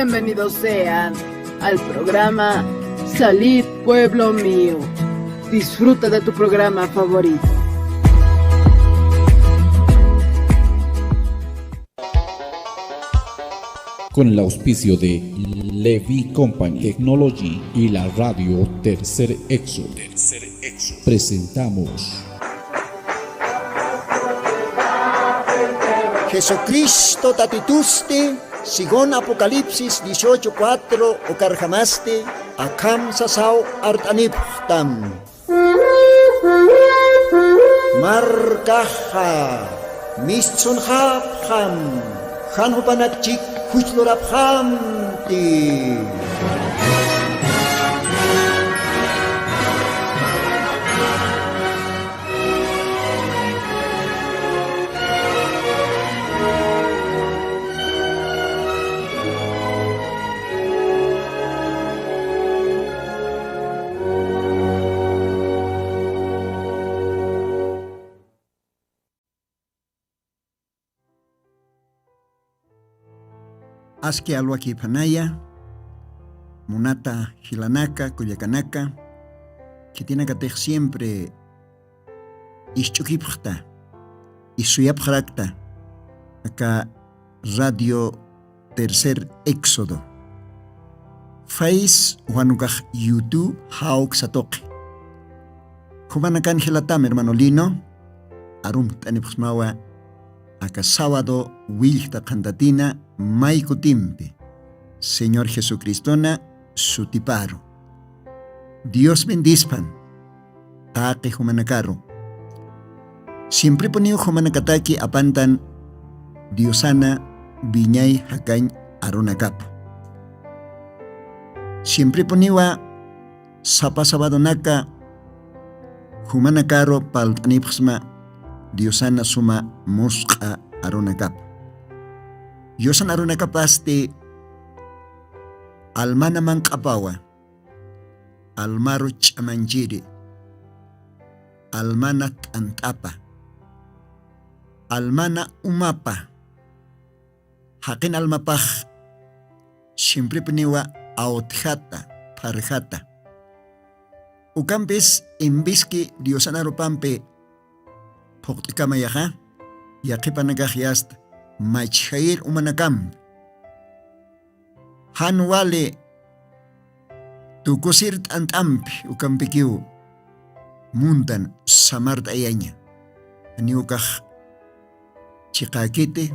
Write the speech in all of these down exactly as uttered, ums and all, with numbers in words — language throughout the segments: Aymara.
Bienvenidos sean al programa Salid, pueblo mío. Disfruta de tu programa favorito. Con el auspicio de Levi Company Technology y la radio Tercer Éxodo, presentamos Jesucristo tatitusti, según Apocalipsis dieciocho cuatro, ukarjamasti akham sasaw art'anipxtam. Markaxa mistsunxapxam, jan jupanak chik juchlurapxamti. Aski alwakïpanaya, munata jilanaka, kullakanaka, khitinakatix siempre isch'ukipxta, isuyapxarakta, aka Radio Tercer Éxodo, Face, wanukax YouTube, jawksa tuqi. Jumanakan jilatam, hermano Lino, arumt'anipxsmawa aka sábado willkta qhantatina may kutimpi, Señor Jesucristona sutiparu. Dios bendispan. Taqi jumanakaru. Siemprepuniw jumanakataki apantan Diosana wiñay jakañ arunakapa. Siemprepuniwa sapa sabadonaka jumanakaru parlt'anipxsma Diosana suma musq'a arunakapa. Diosan arunakapasti almana manq'apawa, almaru ch'amanchiri, almana t'ant'apa, almana umapa, jaqin almapax siemprepuniwa awtjata, pharjata. Ukampis imbiski Diosan arupampi phuqt'kamayaxa, yaqhipanakax yasta machjayir umanakampi. Jan wali tukusir t'ant'ampi ukampikiw muntan samart'ayaña. Janiw ukax chiqäkiti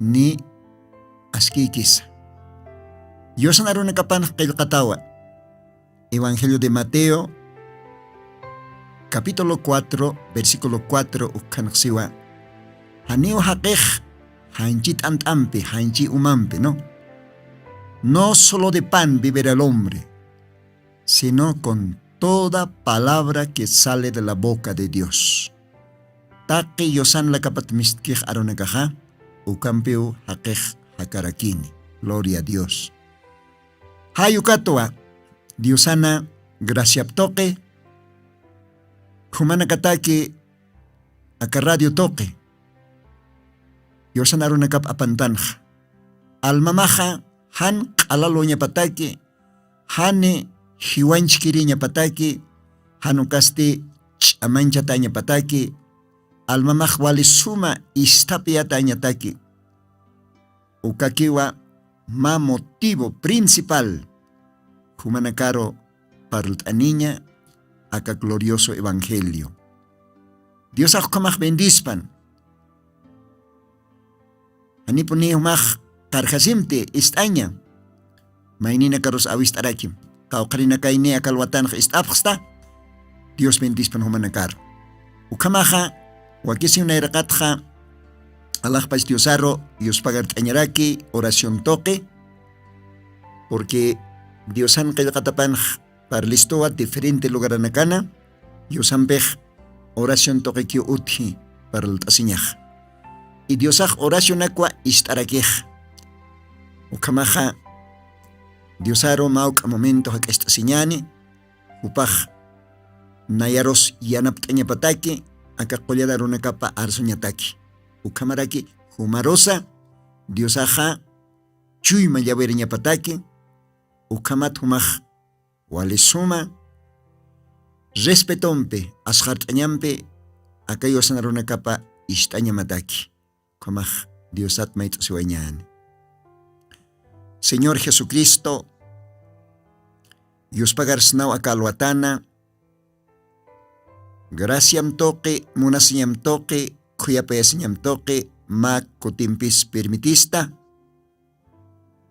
ni askïkisa. Diosan arunakapanx qillqatawa. Evangelio de Mateo, capítulo cuatro, versículo cuatro, ukkhanxsiwa. Janiw jaqix janchi t'ant'ampi, janchi umampi, ¿no? No solo de pan vivirá el hombre, sino con toda palabra que sale de la boca de Dios. Taqi Diosan lakapat mistkix arunakaxa, ukampiw jaqix jakarakini. Gloria a Dios. Jay ukatwa, Diosana graciap tuqi, jumanakataki aka radio tuqi, Diosan arunakap apantanxa. Almamaxa jan q'alaluñapataki, jani jiwanchkiriñapataki, jan ukasti ch'amanchatañapataki, almamax wali suma isthapiyatañataki. Ukakiwa mä motivo principal jumanakaru parlt'aniña aka glorioso evangelio. Diosax ukhamax bendispan. Janipuni jumax qarjasimti ist'aña. Mayninakarus awist'arakim. Qawqharinakayni aka alwatanx ist'apxsta. Dios bendispan jumanakaru. Ukhamaxa, wakisiw nayraqatxa, alaxpach Diosaru, yuspagart'añaraki, oración tuqi, porque Diosan qillqatapanx parlistuwa diferente lugaranakana, Diosampix oración tuqikiw utji parlt'asiñax. Y Diosax oracionakwa ist'arakix. Ukhamaxa, Diosaru mä juk'a momento jak'acht'asiñäni, jupax nayarus yanapt'añapataki, aka qullana arunakapa arsuñataki. Ukhamaraki jumarusa Diosaxa chuyma llawirañapataki. Ukhamat jumax walisuma respetompi asxart'añampi aka yusan runakapa ist'añamataki. Ukhamax diosat mayt'asiwañani. Señor jesucristo, yuspagarsnaw aka alwatana. Graciam tuqi, munasiñam tuqi, khuyapayasiñam tuqi, mä kutimpis permitista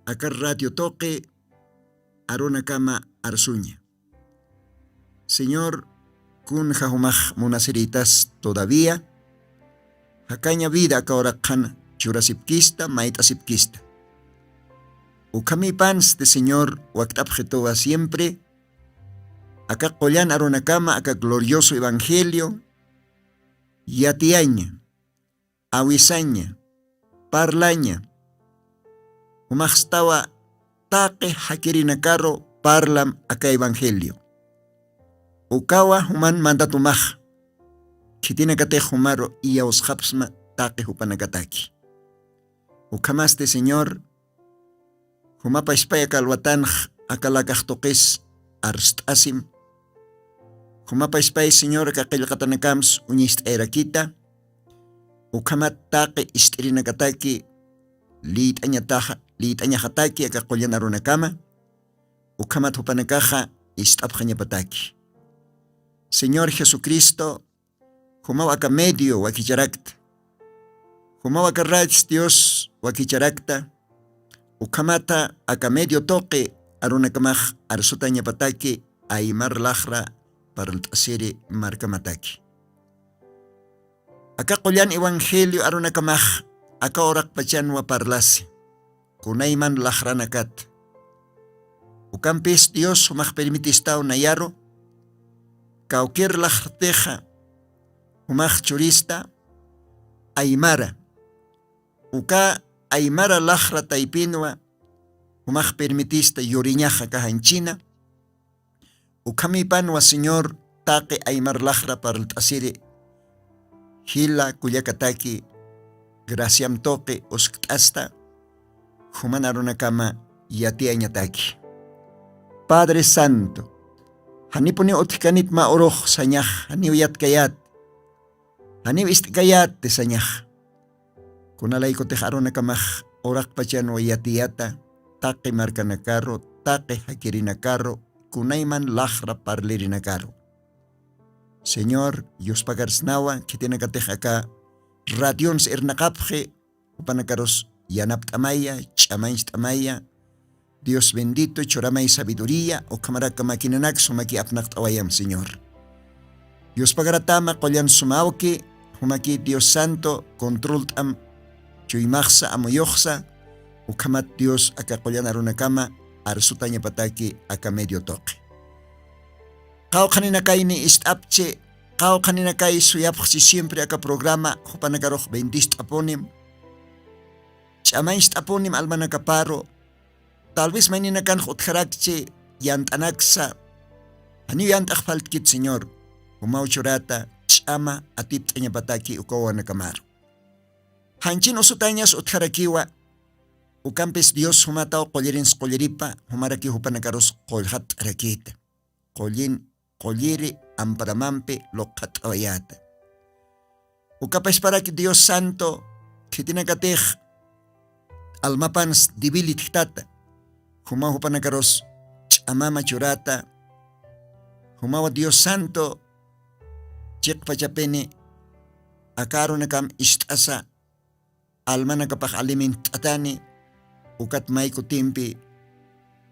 aka radio tuqi arunakama arsuña. Señor, kunja jumax munasiritas todavía jakaña vida aka uraqxan churasipkista mayt'asipkista. Ukhamipansti señor wakt'apxituwa siempre aka qullan arunakama aka glorioso evangelio yatiyaña, awisaña, parlaña. Jumaxstawa taqi jakirinakaru parlam aka evangelio. Ukawa juman mandatumax khitinakatix jumaru iyawsxapsma taqi jupanakataki. Ukhamasti señor, jumapashpay aka alwatanx aka lakax tuqis arst'asim. Jumapashpay señor aka qillqatanakams uñist'ayrakita. Ukhamat taqi ist'irinakataki liyt'añataxa liyt'añaxataki aka qullan arunakama. Ukhamat jupanakaxa ist'apxañapataki. Señor jesucristo, jumaw aka medio wakicharakta. Jumaw aka radis dios wakicharakta. Ukhamata aka medio tuqi arunakamax arsutañapataki aymar laxra parlt'asiri markamataki. Aka qullan evangelio arunakamax aka uraqpachanwa parlasi kunayman laxranakat. Ukampis dios jumax permitistaw nayaru kawkir laxrtixa jumax churista aymara. Uka aymara laxra taypinwa jumax permitista yuriñaxa kaxanchina. Ukhamipanwa señor taqi aymar laxra parlt'asiri jila kullakataki graciam tuqi uskt'asta juman arunakama yatiyañataki. Padre santo, janipuniw utjkanit mä urux sañax janiw yatkayät janiw ist'kayät tisañax. Kunalaykutix arunakamax uraqpachanwa yatiyata taqi markanakaru taqi jakirinakaru kunayman laxra parlirinakaru. Señor, yuspagarsnawa khitinakatix aka radions irnaqapxi jupanakarus yanapt'amaya ch'amancht'amaya. Dios bendito churamay sabiduría ukhamaraka makinanaksa jumaki apnaqt'awayam señor. Yuspagaratama qullan sumawki jumaki dios santo controlt'am. Chuymaxsa amuyuxsa ukhamat dios aka qullan arunakama arsutañapataki aka medio tuqi. Qawqhaninakayni ist'apchi qawqhaninakay suyapxsi siempre aka programa jupanakarux bendist'apunim. Ch'amañcht'apunim almanakaparu tal vez mayninakanx utjarakchi yant'anaksa. Janiw yant'ax faltkit señor jumaw churata ch'ama atipt'añapataki ukawawanakamaru. Janchin usutañas utjarakiwa. Ukampis dios jumataw qullirinsqulliripa jumaraki jupanakarus qullxatt'arakita. Qullin qulliri amparamampi luqhat'awayäta. Ukapasparaki dios santo khitinakatix almapans dibilitjtata. Jumaw jupanakarus ch'amama churata. Jumawa dios santo chiqpachapini aka arunakam ist'asa almanakapax alimintt'atani. Ukat may kutimpi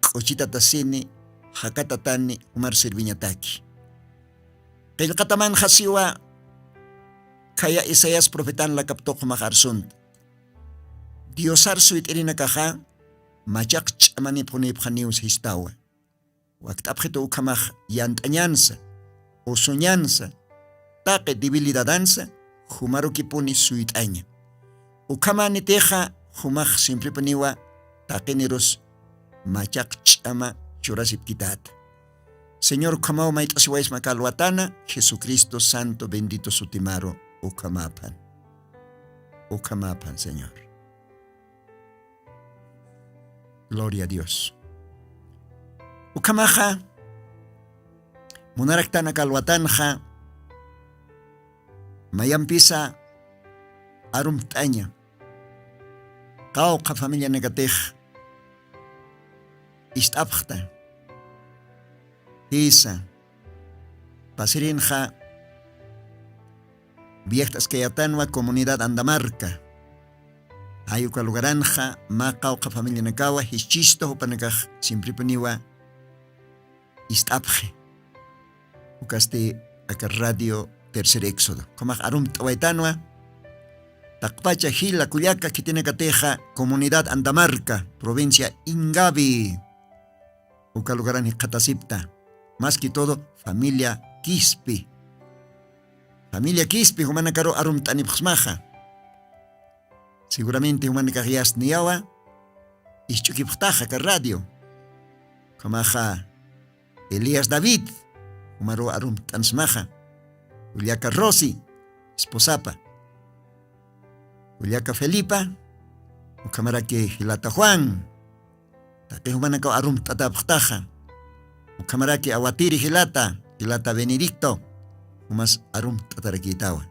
k'uchitatasini jakatatani jumar serviñataki. Qillqatamanxa siwa khaya isaías profetan lakaptuq jumax arsunta. Diosar suyt'irinakaxa machaq ch'amanipxunipxaniw sistawa. Wakt'apxitu ukhamax yant'añansa usuñansa taqi debilidadansa jumarukipuni suyt'aña. Ukhamanitixa jumax simpripuniwa taqinirus machaq ch'ama churasipkitata. Señor ukhamaw mayt'asiwaysma kalwatana jesucristo santo bendito sutimaru. Ukhamaphan ukhamaphan señor. Gloria a Dios. Ukhamaxa munaraktan aka alwatanxa mayampisa arumt'aña qawqha familianakatix ist'apxta. Jisa, pasirinxa viejt'askayatanwa comunidad Andamarca. Jay uka lugaranxa mä qawqha familianakawa jischistu jupanakax simpripuniwa ist'apxi. Ukasti aka radio Tercer Éxodo ukhamax arumt'awaytanwa. Taqpacha jila kullaka khitinakatixa comunidad Andamarca, provincia Ingavi, uka lugaran jikxatasipta. Mas que todo familia Quispi, familia Quispi jumanakaru arumt'anipxsmaxa. Seguramente jumanakax yasniyawa isch'ukipxtaxa ka radio. Ukhamaxa Elías David jumaru arumt'ansmaxa. Ullaka Rosi esposapa, ullaka Felipa, ukhamaraki jilata Juan, taqi jumanakaw arumt'atapxtaxa. Ukhamaraki Awatiri jilata, jilata Benedicto, jumas arumt'atarakitawa.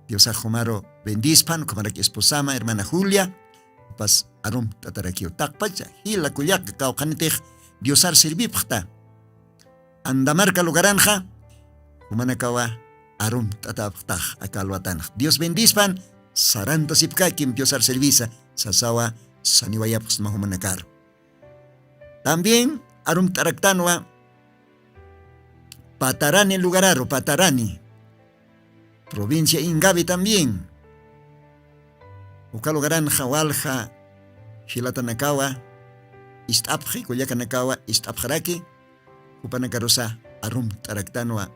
Diosax jumaru bendispan ukhamaraki esposama hermana Julia, jupas arumt'atarakiw taqpacha jila kullaka kawqhanitix Diosar servipxta Andamarca lugaranxa, jumanakawa arumt'atapxtax aka alwatanxa. Dios bendispan. Sarantasipkakim Diosar servisa, sasawa saniwayapxsma jumanakaru. También arumt'araktanwa Patarani lugararu, Patarani, provincia Ingavi también. Uka lugaranxa walja jilatanakawa ist'apxi, kullakanakawa ist'apxaraki. Jupanakarusa arumt'araktanwa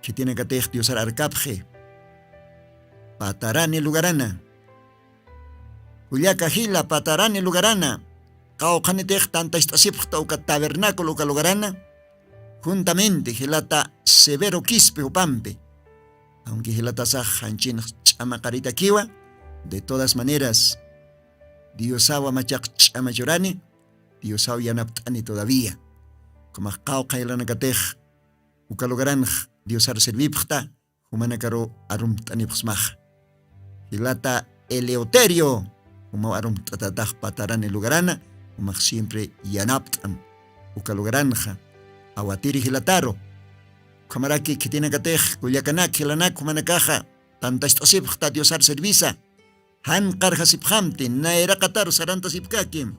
khitinakatix Diosar arkapxi. Patarani lugarana, kullaka jila Patarani lugarana, qawqhanitix tantacht'asipxta uka tabernáculo uka lugarana, juntamente jilata Severo Quispe jupampi. Aunque jilatasax janchinx ch'amaqaritakiwa, de todas maneras Diosawa machaq ch'amachurani, Diosaw yanapt'ani todavía. Ukhamax qawqha jilanakatix uka lugaranx Diosar servipxta, jumanakaru arumt'anipxsmaxa. Jilata Eleuterio, jumaw arumt'atatax Patarani lugarana, jumax siempre yanapt'am uka lugaranxa. Awatiri jilataru. Ukhamaraki khitinakatix kullakanak jilanak jumanakaxa tantacht'asipxta Diosar servisa. Jan qarjasipxamti nayraqataru sarantasipkakim,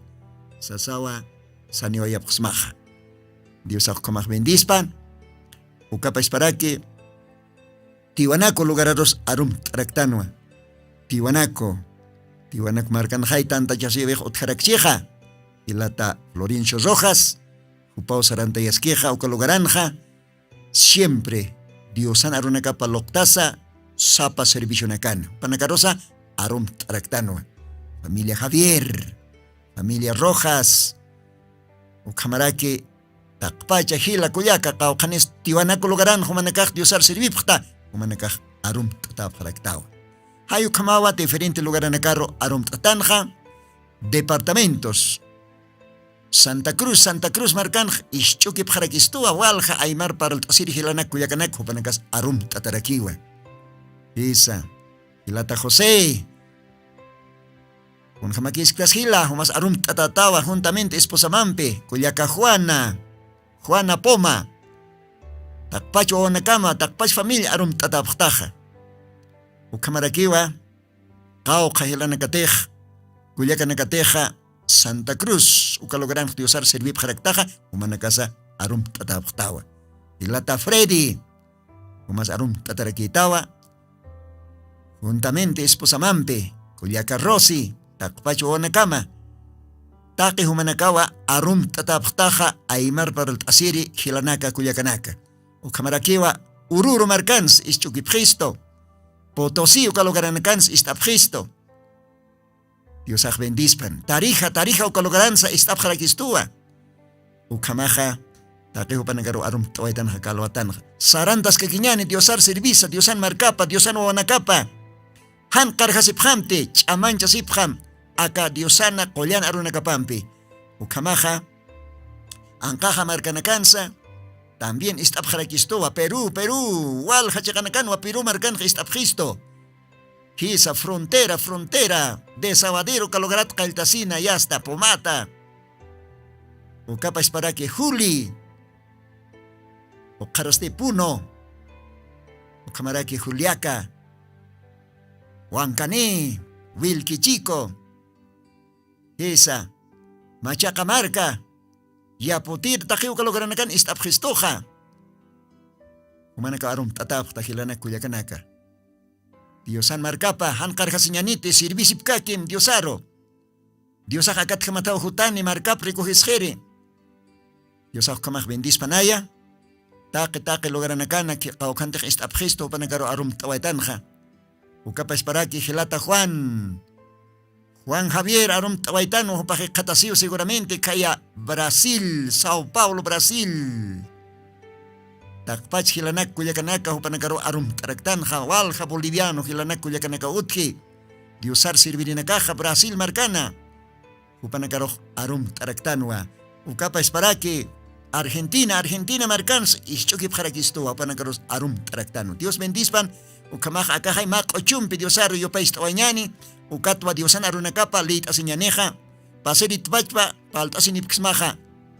sasawa saniwayapxsmaxa. Diosax ukhamax bendispan. Ukapasparaki Tiwanaku lugararus arumt'araktanwa. Tiwanaku, Tiwanaku markanxay tantachasïwix utjarakchixa. Jilata Florencio Rojas, jupaw sarantayaskixa uka lugaranxa. Siempre Diosan arunakapa luqtasa sapa servicionakana jupanakarusa arumt'araktanwa. Familia Javier, familia Rojas, ukhamaraki taqpacha jila kullaka qawqhanis Tiwanaku lugaran jumanakax Diosar servipxta, jumanakax arumt'atapxaraktawa. Jay ukhamawa diferente lugaranakaru arumt'atanxa. Departamentos Santa Cruz, Santa Cruz markanx isch'ukipxarakistuwa walja aymar parlt'asiri jilanak kullakanak jupanakas arumt'atarakiwa. Jisa, jilata José, kunjamakisktas jila jumas arumt'atatawa juntamente esposamampi kullaka Juana, Juana Poma, taqpach wawanakama taqpach familia arumt'atapxtaxa. Ukhamarakiwa qawqha jilanakatix kullakanakatixa Santa Cruz uka lugaranx Diosar servipxaraktaxa, jumanakasa arumt'atapxtawa. Jilata Freddy, jumas arumt'atarakitawa juntamente esposamampi kullaka Rosy, taqpach wawanakama. Taqi jumanakawa arumt'atapxtaxa aymar parlt'asiri jilanaka kullakanaka. Ukhamarakiwa Ururu markans isch'ukipxistu, Potosí uka lugaranakans ist'apxistu. Diosax bendispan. Tarija, Tarija uka lugaransa ist'apxarakistuwa. Ukhamaxa taqi jupanakaru arumt'awaytanxa kalwatanxa. Sarantaskakiñani Diosar servisa, Diosan markapa, Diosan wawanakapa. Jan qarjasipxamti, ch'amanchasipxam. aka Diosana qullan arunakapampi. Ukhamaxa, anqaxa markanakansa también ist'apxarakistuwa, Perú, Perú, walja chiqanakanwa Perú markanxa ist'apxistu. Jisa, frontera, frontera, Desaguadero, Calograt, qalltasina, yasta, Pomata. Ukapasparaki Juli, ukxarasti Puno, ukhamaraki Juliaca, Huancaní, Wilquichico, jisa, Machaca marka, Yaputir, taqi uka lugaranakan ist'apxistuxa. Jumanaka arumt'atäpxta jilanak kullakanaka. Diosan markapa, jan qarjasiñaniti, sirvisipkakim Diosaru. Diosax akatjamathaw jutani markap rikujisxiri. Diosax ukhamax bendispanaya. Taqi taqi lugaranakana qawqhantix ist'apxistu jupanakaru arumt'awaytanxa. Ukapasparaki jilata Juan, Juan Javier arumt'awaytanwa, jupax jikxatasiw seguramente khaya Brasil, Sao Paulo, Brasil. Taqpach jilanak kullakanaka jupanakaru arumt'araktanxa, walja boliviano jilanak kullakanaka utji. Diosar sirvirinakaxa Brasil markana, jupanakarux arumt'araktanwa. Ukapasparaki Argentina, Argentina markans isch'ukipxarakistuwa, jupanakarus arumt'araktanwa. Dios bendispan. Ukhamax akaxay mä q'uchumpi Diosaru yupaycht'awañani, ukatwa Diosan arunakapa liyt'asiñanixa. Pasiritpachpa palt'asinipksmaxa,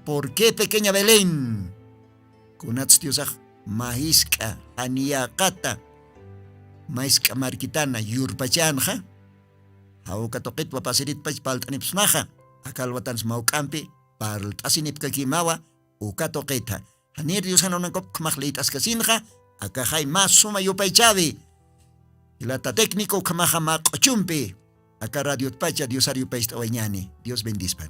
¿por qué, pequeña Belén? Kunats Diosax mä jisk'a janiyäqata, mä jisk'a markitana yurpachänxa. Jawka tuqitwa pasiritpach palt'anipsmaxa, aka alwatans mä juk'ampi parlt'asinipkakimawa, uka tuqitxa. Janir Diosan arunakap ukhamax liyt'askasinxa, akaxay mä suma yupaychäwi. Jilata técnico, ukhamaxa mä q'uchumpi aka radiotpacha Diosar yupaycht'awañani. Dios bendispan.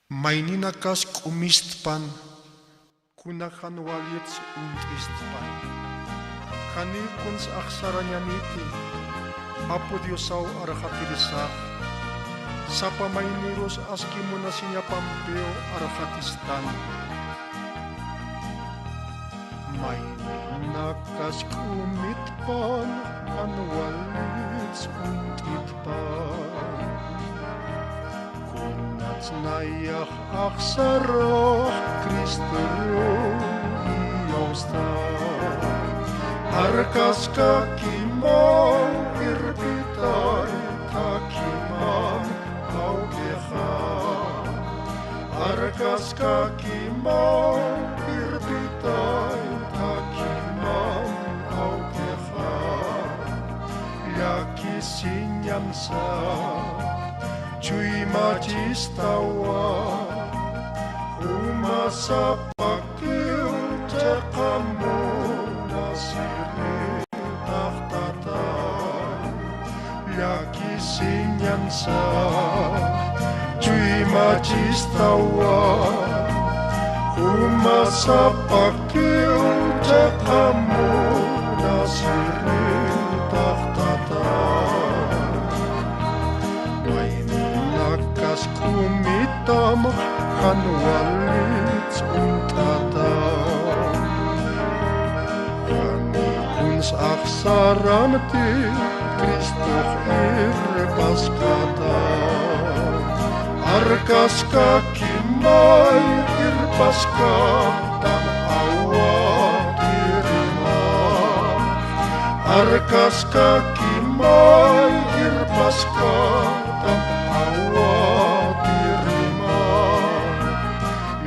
Mayninakas k'umistpan, kuna jan walits uñt'istpan. Janiw kuns axsarañaniti, Apu Diosaw arxatirisax, sapa maynirus aski munasiñapampiw arxatistan. Mayninakask'umitpan, jan walits uñt'itpan. Kunats nayax axsarax Cristoruw iyawstan. Arkaskakimaw irpitay thakhiman awkixa. Arkaskakimaw irpitay thakhiman awkixa. Llakisiñansa chuymachistawa, jumasapakiw chiqa munasiri taqtatay. Llakisiñansa chuymachistawa, jumasapakiw chiqa munasiri taqtatay. Mayninakas k'umitam, jan walits uñt'atam. Janiw kuns axsaramti, Cristox irpaskata. Arkaskakimay irpaskatam, awatirima. Arkaskakimay irpaskatam, awatirima.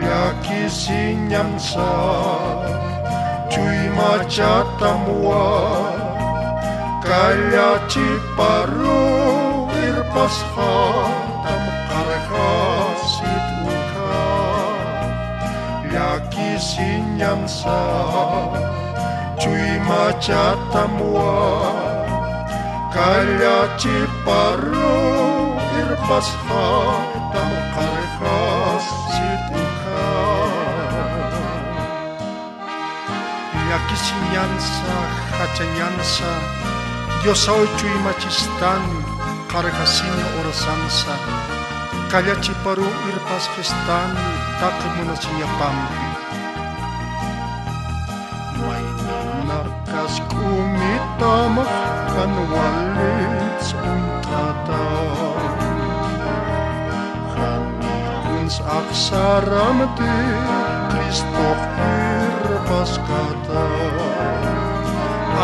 Llakisiñansa chuymachatamwa, kallachiparuw irpasxatam, qarjasit uka. Llakisiñansa chuymachatamwa, kallachiparuw irpasxatam, qarjasit uka. Llakisiñansa, jachañansa, Diosaw chuymachistan, qarjasiña urasansa, kallachiparuw irpasxistan, taqi munasiñapampi. Sk'umitam jan walits uñt'ata. Jan kuns axsaramti Cristox irpaskata.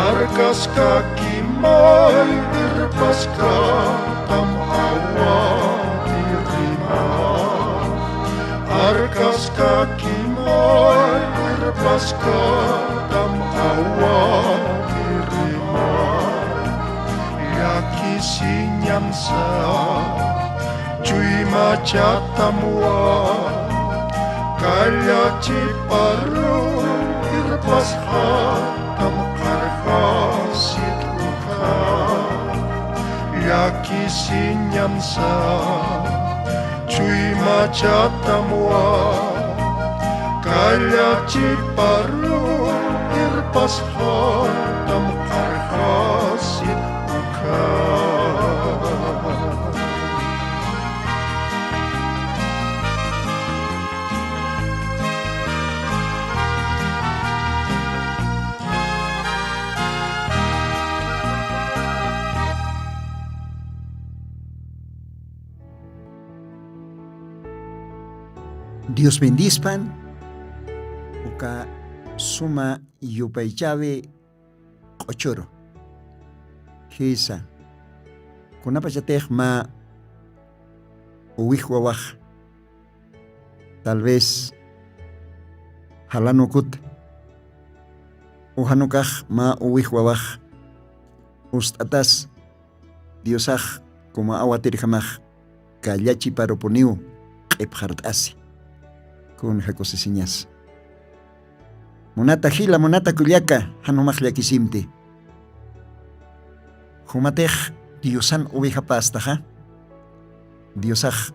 Arkaskaki may irpaskatam awatirima. Arkaskaki may irpaskatam awatirima. Llakisiñamsa chuymachatamwa. Kallachiparu irpasxatam qarjasit ukha. Llakisiñamsa chuymachatamwa. Kallachiparu irpasxatam qarjasit ukha. Dios bendispan uka suma yupaychäwi q'uchuru. Jisa, kunapachatix mä uwij wawax tal vez jalan ukut, ujan ukax mä uwij wawax ust'atas Diosax como awatirjamax kallachiparupuniw q'ipxart'asi. Kunja kusisiñas. Munata jila, munata kullaka, jan jumax llakisimti. Jumatix Diosan ovejapästaxa, Diosax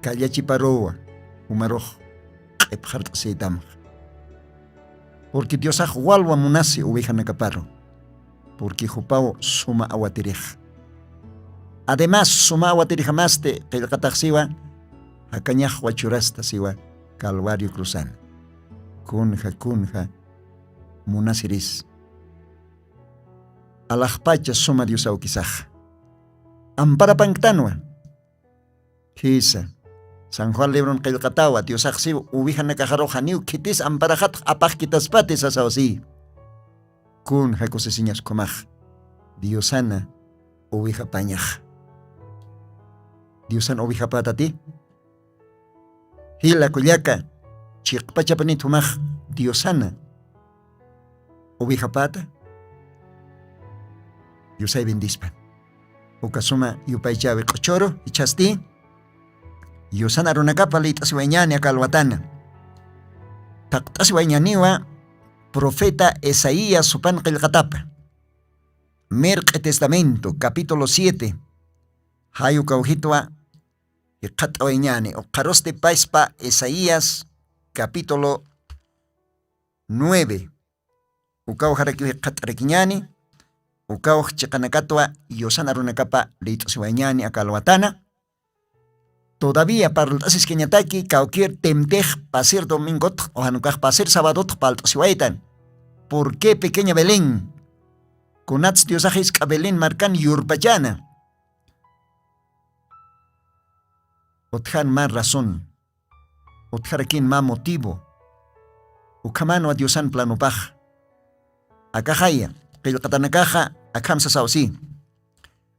kallachiparuwa jumarux q'ipxart'asïtamxa. Porque Diosax walwa munasi ovejanakaparu. Porque jupaw suma awatirix. Además, suma awatirixamasti qillqatax siwa, jakañax wachurasta siwa Calvario cruzan. Kunja, kunja munasiris. Alaxpacha suma Diosawkisax. Amparapanktanwa. Jisa. San Juan libron qillqatawa, Diosax siw ovejanakaxarux janiw khitis amparaxatx apaxkitaspati sasaw si. Kunja kusisiñas ukhamax Diosana ovejapañax. Diosana ovejapätati. Jila kullaka, chiqpachapanit jumax Diosana ovejapäta. Diosay bendispan. Uka suma yupaychäwi q'uchuru jichhasti, Diosana arunakapa liyt'asiwayñäni aka alwatana. Thaqt'asiwayñäniwa profeta Isaías supan qillqatapa. Mirq'i Testamento, capítulo siete. Jay uka ujitwa jikxatawayñäni, ukxarusti payspa Isaías, capítulo nueve. Ukaw jarakiw jikxatarakiñäni, ukaw chiqanakatwa Diosana arunakapa liyt'asiwayñäni aka alwatana. Todavía parlt'asiskañataki kawkir temtix pasir domingotx, o jan ukax pasir sabadotx parlt'asiwaytan. ¿Por qué pequeña Belén? Kunats Diosax jisk'a Belén markan yurpachäna. Utjan mä razón. Utjarakin mä motivo. Ukhamanwa Diosan planopax. Akaxaya, qillqatanakaxa akham sasaw si.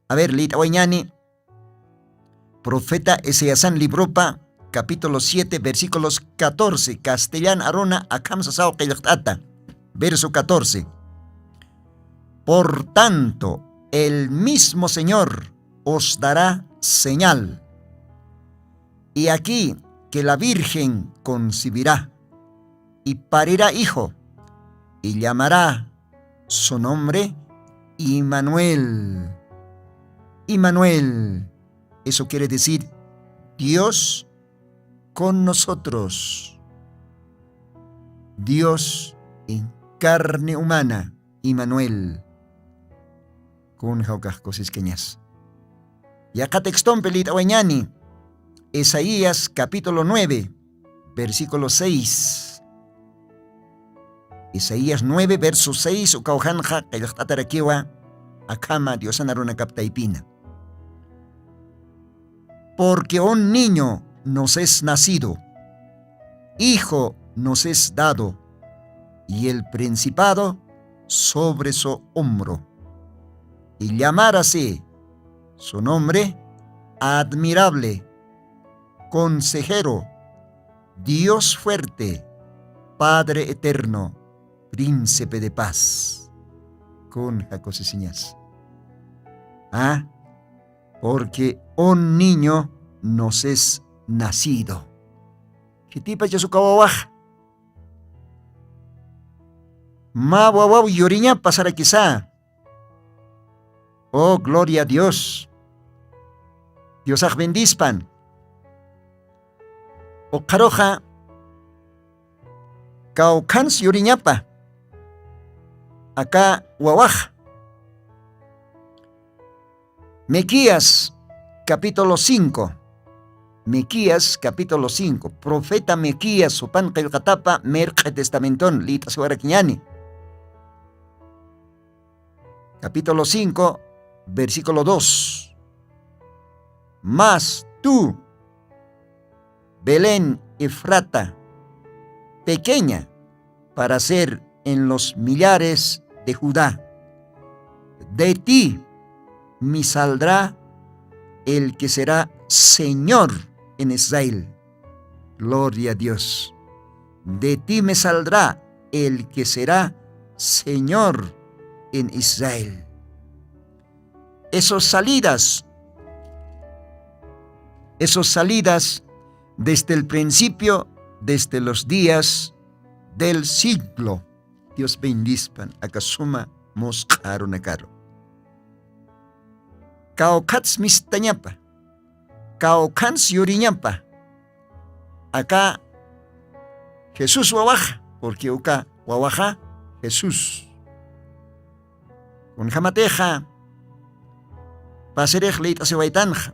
A ver, liyt'awayñäni profeta Isaiasan libropa capítulo siete, versículos catorce, castellan aruna akham sasaw qillqt'ata. Verso catorce. Por tanto, el mismo Señor os dará señal. He aquí que la Virgen concebirá y parirá hijo, y llamará su nombre Immanuel. Immanuel, eso quiere decir Dios con nosotros. Dios en carne humana, Immanuel. Kunja ukax kusiskañas. Yaqha textompi liyt'awayñäni, Isaías capítulo nueve, versículo seis. Isaías nueve, verso seis, ukaw janxa qillqt'atarakiwa akhama Diosan arunakap taypina. Porque un niño nos es nacido, hijo nos es dado, y el principado sobre su hombro. Y llamarase su nombre admirable, consejero, Dios fuerte, Padre eterno, príncipe de paz. Kun jakusisiñas. Ah, porque un niño nos es nacido. Khitipa chasuka wawax. Ma wawaw yuriñapa sarakisa. Oh, gloria a Dios. Diosax bendispan. Uqharuxa kawkhans yuriñapa aka wawax. Miquías capítulo cinco. Miquías capítulo cinco. Profeta Miquías jupan qillqatapa mirq'i testamenton lït'asiwarakiñani. Capítulo cinco, versículo dos. Mas tú, Belén Efrata, pequeña para ser en los millares de Judá, de ti me saldrá el que será Señor en Israel. Gloria a Dios. De ti me saldrá el que será Señor en Israel. Esas salidas, esas salidas desde el principio, desde los días del siglo. Dios bendispan aka suma musq'a arunakaru. Kawkhats mistañapa, kawkhans yuriñapa. Aka Jesús wawaxa, porque uka wawaxa Jesús. Kunjamatixa pasirix lït'asiwaytanxa.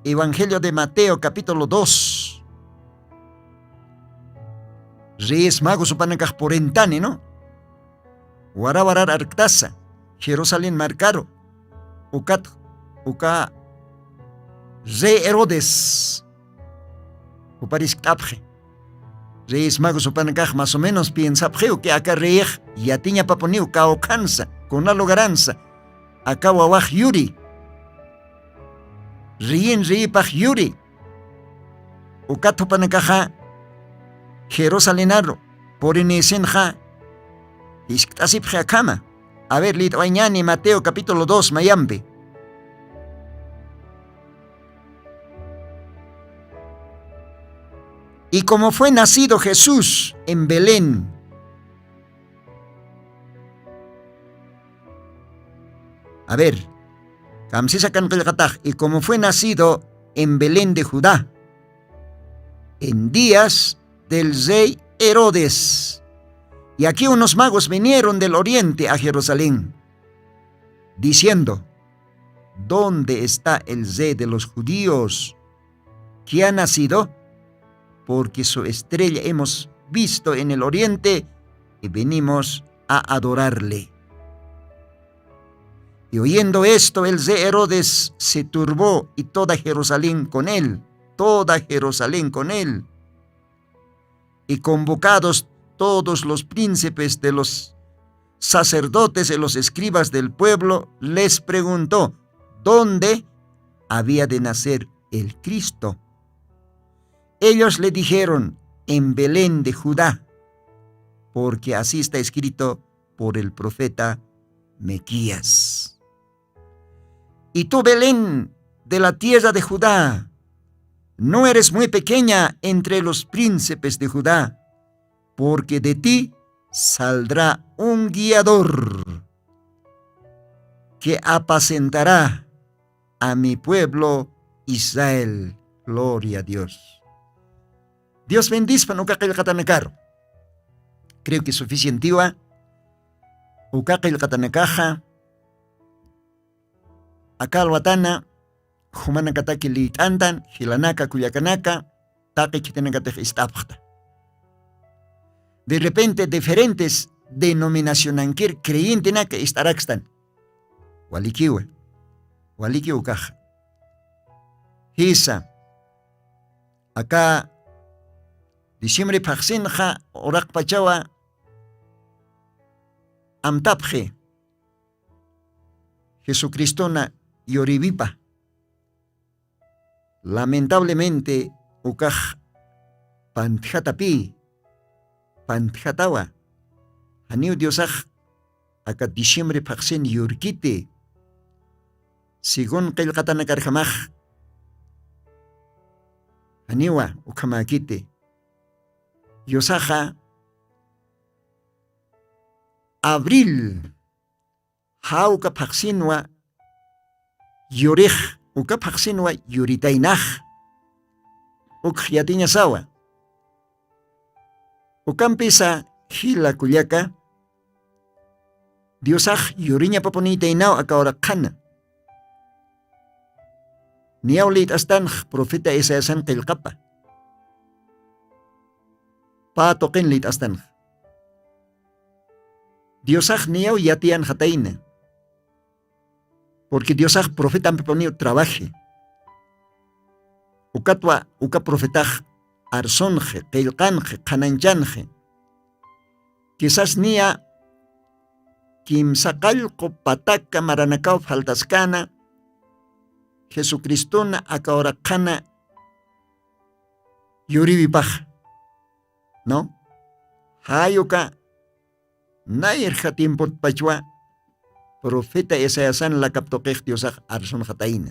Evangelio de Mateo, capítulo dos. Reyes Magos jupanakax purintani, ¿no? Wara warar arktasa Jerusalén markaru. Ukat, uka rey Herodes jupariskt'apxi. Reyes Magos jupanakax más o menos piensapxiw que aka reyix yatiñapapuniw kawkhansa, kuna lugaransa, aka wawax yuri, reyin reyipax yuri. Ukat jupanakaxa Jerusalenaru purinïsinxa jiskt'asipxi akhama. A ver, lït'awayñani Mateo capítulo dos mayampi. Y como fue nacido Jesús en Belén. A ver, kamsisa kan qillqatax, y como fue nacido en Belén de Judá, en días del rey Herodes. Y aquí unos magos vinieron del oriente a Jerusalén, diciendo: ¿Dónde está el rey de los judíos que ha nacido? Porque su estrella hemos visto en el oriente y venimos a adorarle. Y oyendo esto, el rey Herodes se turbó y toda Jerusalén con él, toda Jerusalén con él. Y convocados todos los príncipes de los sacerdotes y los escribas del pueblo, les preguntó dónde había de nacer el Cristo. Ellos le dijeron: en Belén de Judá, porque así está escrito por el profeta Miquías. Y tú, Belén, de la tierra de Judá, no eres muy pequeña entre los príncipes de Judá, porque de ti saldrá un guiador que apacentará a mi pueblo Israel. Gloria a Dios. Dios bendispan uka qillqatanakaru. Creo que suficientiwa uka qillqatanakaxa. Aka alwatana jumanakataki liyt'antan, jilanaka, kullakanaka, taqi khitinakatix ist'apxta. de repente diferentes denominacionankir creyentenaka ist'arakstan. Walikiwa, walikiw ukaxa. Jisa, aka diciembre phaqsinxa uraqpachawa amtapxi jesucristona yuriwipa. Lamentablemente ukax pantjatapï, pantjatawa. Janiw diosax aka diciembre phaqsin yurkiti según qillqatanakarjamax. Janiwa ukhamäkiti. Diosaxa abril jawka phaqsinwa yurix, uka phaqsinwa yuritaynax. Ukx yatiñasawa. Ukampisa jila kullaka diosax yuriñapapuniytaynaw aka uraqxana. Niyaw lït'astanx profeta isaiasan qillqapa. Pä tuqin lït'astanx. Diosax niyaw yatiyanxatayna. Purqui diosax profetampipuniw trabaji. Ukatwa uka profetax arsunxi, qillqanxi, qhananchanxi. Kisas niya kimsa qallqu pataka maranakaw faltaskana jesucristona aka uraqxana yuriwipax. No, jayuka nayrja tiempotpachwa profeta isaiasan lakaptuqix diosax arsunxatayna.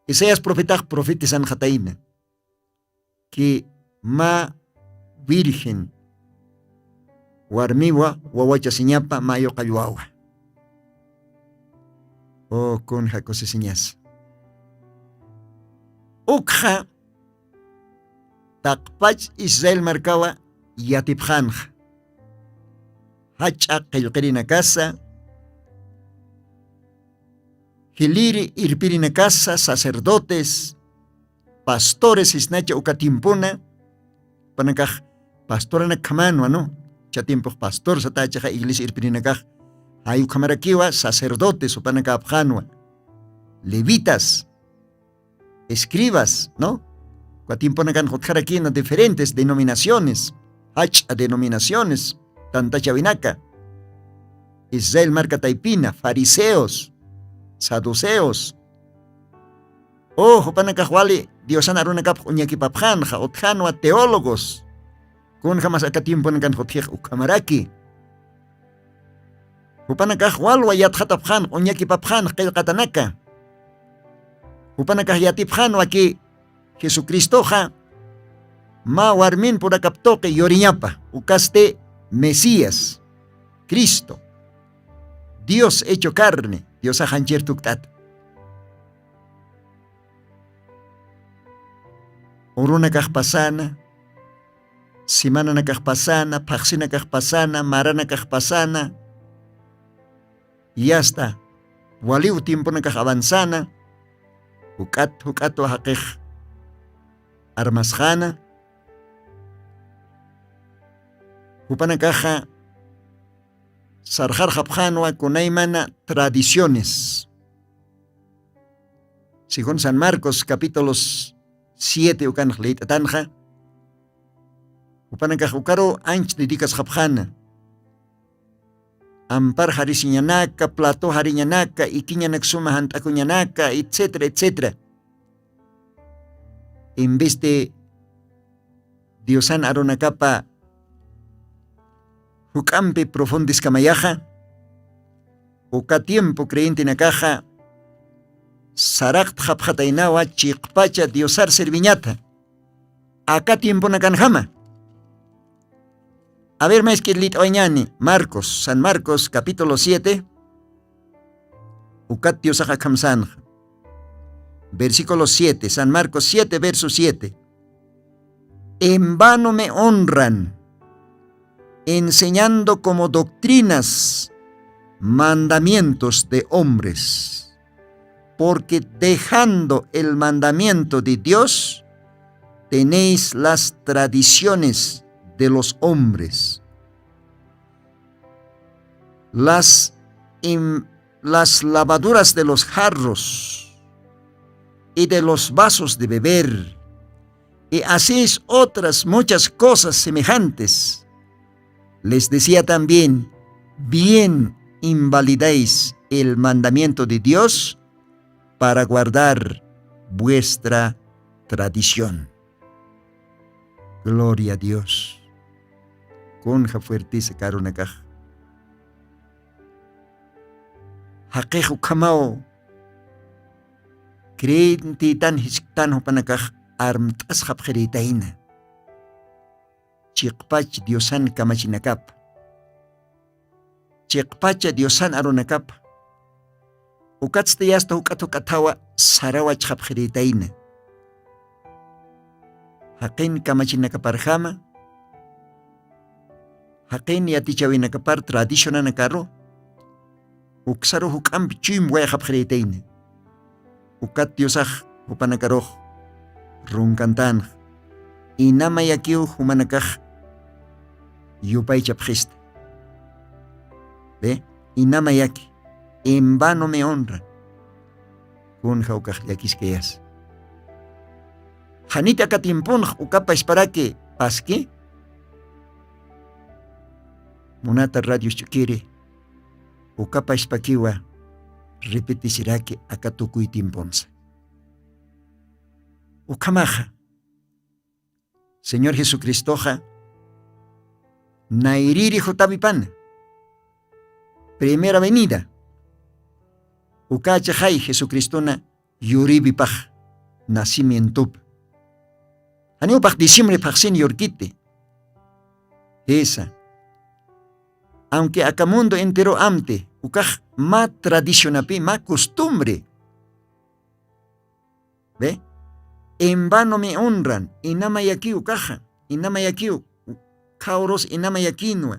Isaias profetax profetisanxatayna ki mä virgen warmiwa wawachasiñapa mä yuqallwawa. O kunja kusisiñasa. Ukxa taqpach israel markawa yatipxanxa jach'a qillqirinakasa jiliri irpirinakasa sacerdotes pastores isnacha uka tiempona. Panakax pastoranakhamanwa no. Cha tiempox pastor satachaxa iglesia irpirinakax jay ukhamarakiwa sacerdotes upanakapxanwa levitas escribas no. Uka tiemponakan jutjarakina diferentes denominaciones jach'a denominaciones tantachawinaka israel marka taypina fariseos saduceos. O jupanakax wali diosan arunakapx uñakipapxanxa utjanwa teólogos. Kunjamas aka tiemponakan jutjix ukhamaraki. Jupanakax walwa yatxatapxanx uñakipapxanx qillqatanaka. Jupanakax yatipxanwa ki jesucristoxa mä warmin purakaptuqi yuriñapa ukasti mesías cristo dios hecho carne diosax anchir tukt'ata. Urunakax pasana semananakax pasana phaqsinakax pasana maranakax pasana. Yasta waliw tiemponakax avanzana juk'at juk'atwa jaqix armasxana. Jupanakaxa sarxarxapxanwa kunaymana tradiciones según san marcos capítulos siete ukanx liyt'atanxa. Jupanakax ukaru anch dedicasxapxana ampar jarisiñanaka plato jariñanaka ikiñanak suma jant'akuñanaka etcétera etcétera. En vez de diosan arunakapa juk'ampi profundiskamayaxa uka tiempo creyentenakaxa saraqtxapxataynawa chiqpacha diosar serviñata aka tiemponakanjama. A ver maysk'ir lit'awañani marcos san marcos capítulo siete. Ukat diosax akhamsanxa versículo siete san marcos siete verso siete. En vano me honran enseñando como doctrinas mandamientos de hombres, porque dejando el mandamiento de dios tenéis las tradiciones de los hombres, las, im- las lavaduras de los jarros y de los vasos de beber, y hacéis otras muchas cosas semejantes. Les decía también: bien invalidáis el mandamiento de Dios para guardar vuestra tradición. Gloria a Dios. Kunja fuertisa karunakax. Jaqix ukhamaw creyentitan jisktan jupanakax armt'asxapxirïtayna. Chiqpach Diosan kamachinakap. Chiqpacha Diosan arunakap. Ukatsti yasta juk'at juk'athawa sarawachxapxirïtayna. Jaqin kamachinakaparjama, jaqin yatichawinakapar tradicionanakaru, uksaru juk'ampi chuymi wayxapxirïtayna. Ukat Diosax jupanakarux runkantanx, inamayakiw jumanakax yupaychapxista. Ve, inamayaki, en vano me honra. Kunja ukax llakiskayas. Janit aka tiemponx uka pachparaki paski. Munata radios ch'ukiri, uka pachpakiwa repetisiraki aka tukuy tiemponsa. Ukhamaxa Señor Jesucristoxa nayriri jutawipana, primera venida. Ukachaxay Jesucristona yuriwipax nacimientopa. Janiwpax diciembre phaxsin yurkiti. Jisa. Aunque aka mundo entero amti ukax mä tradicionapi mä costumbre. Ve, en vano me honran, inamayakiw ukaxa, inamayakiw. Khawrus inamayakinwa.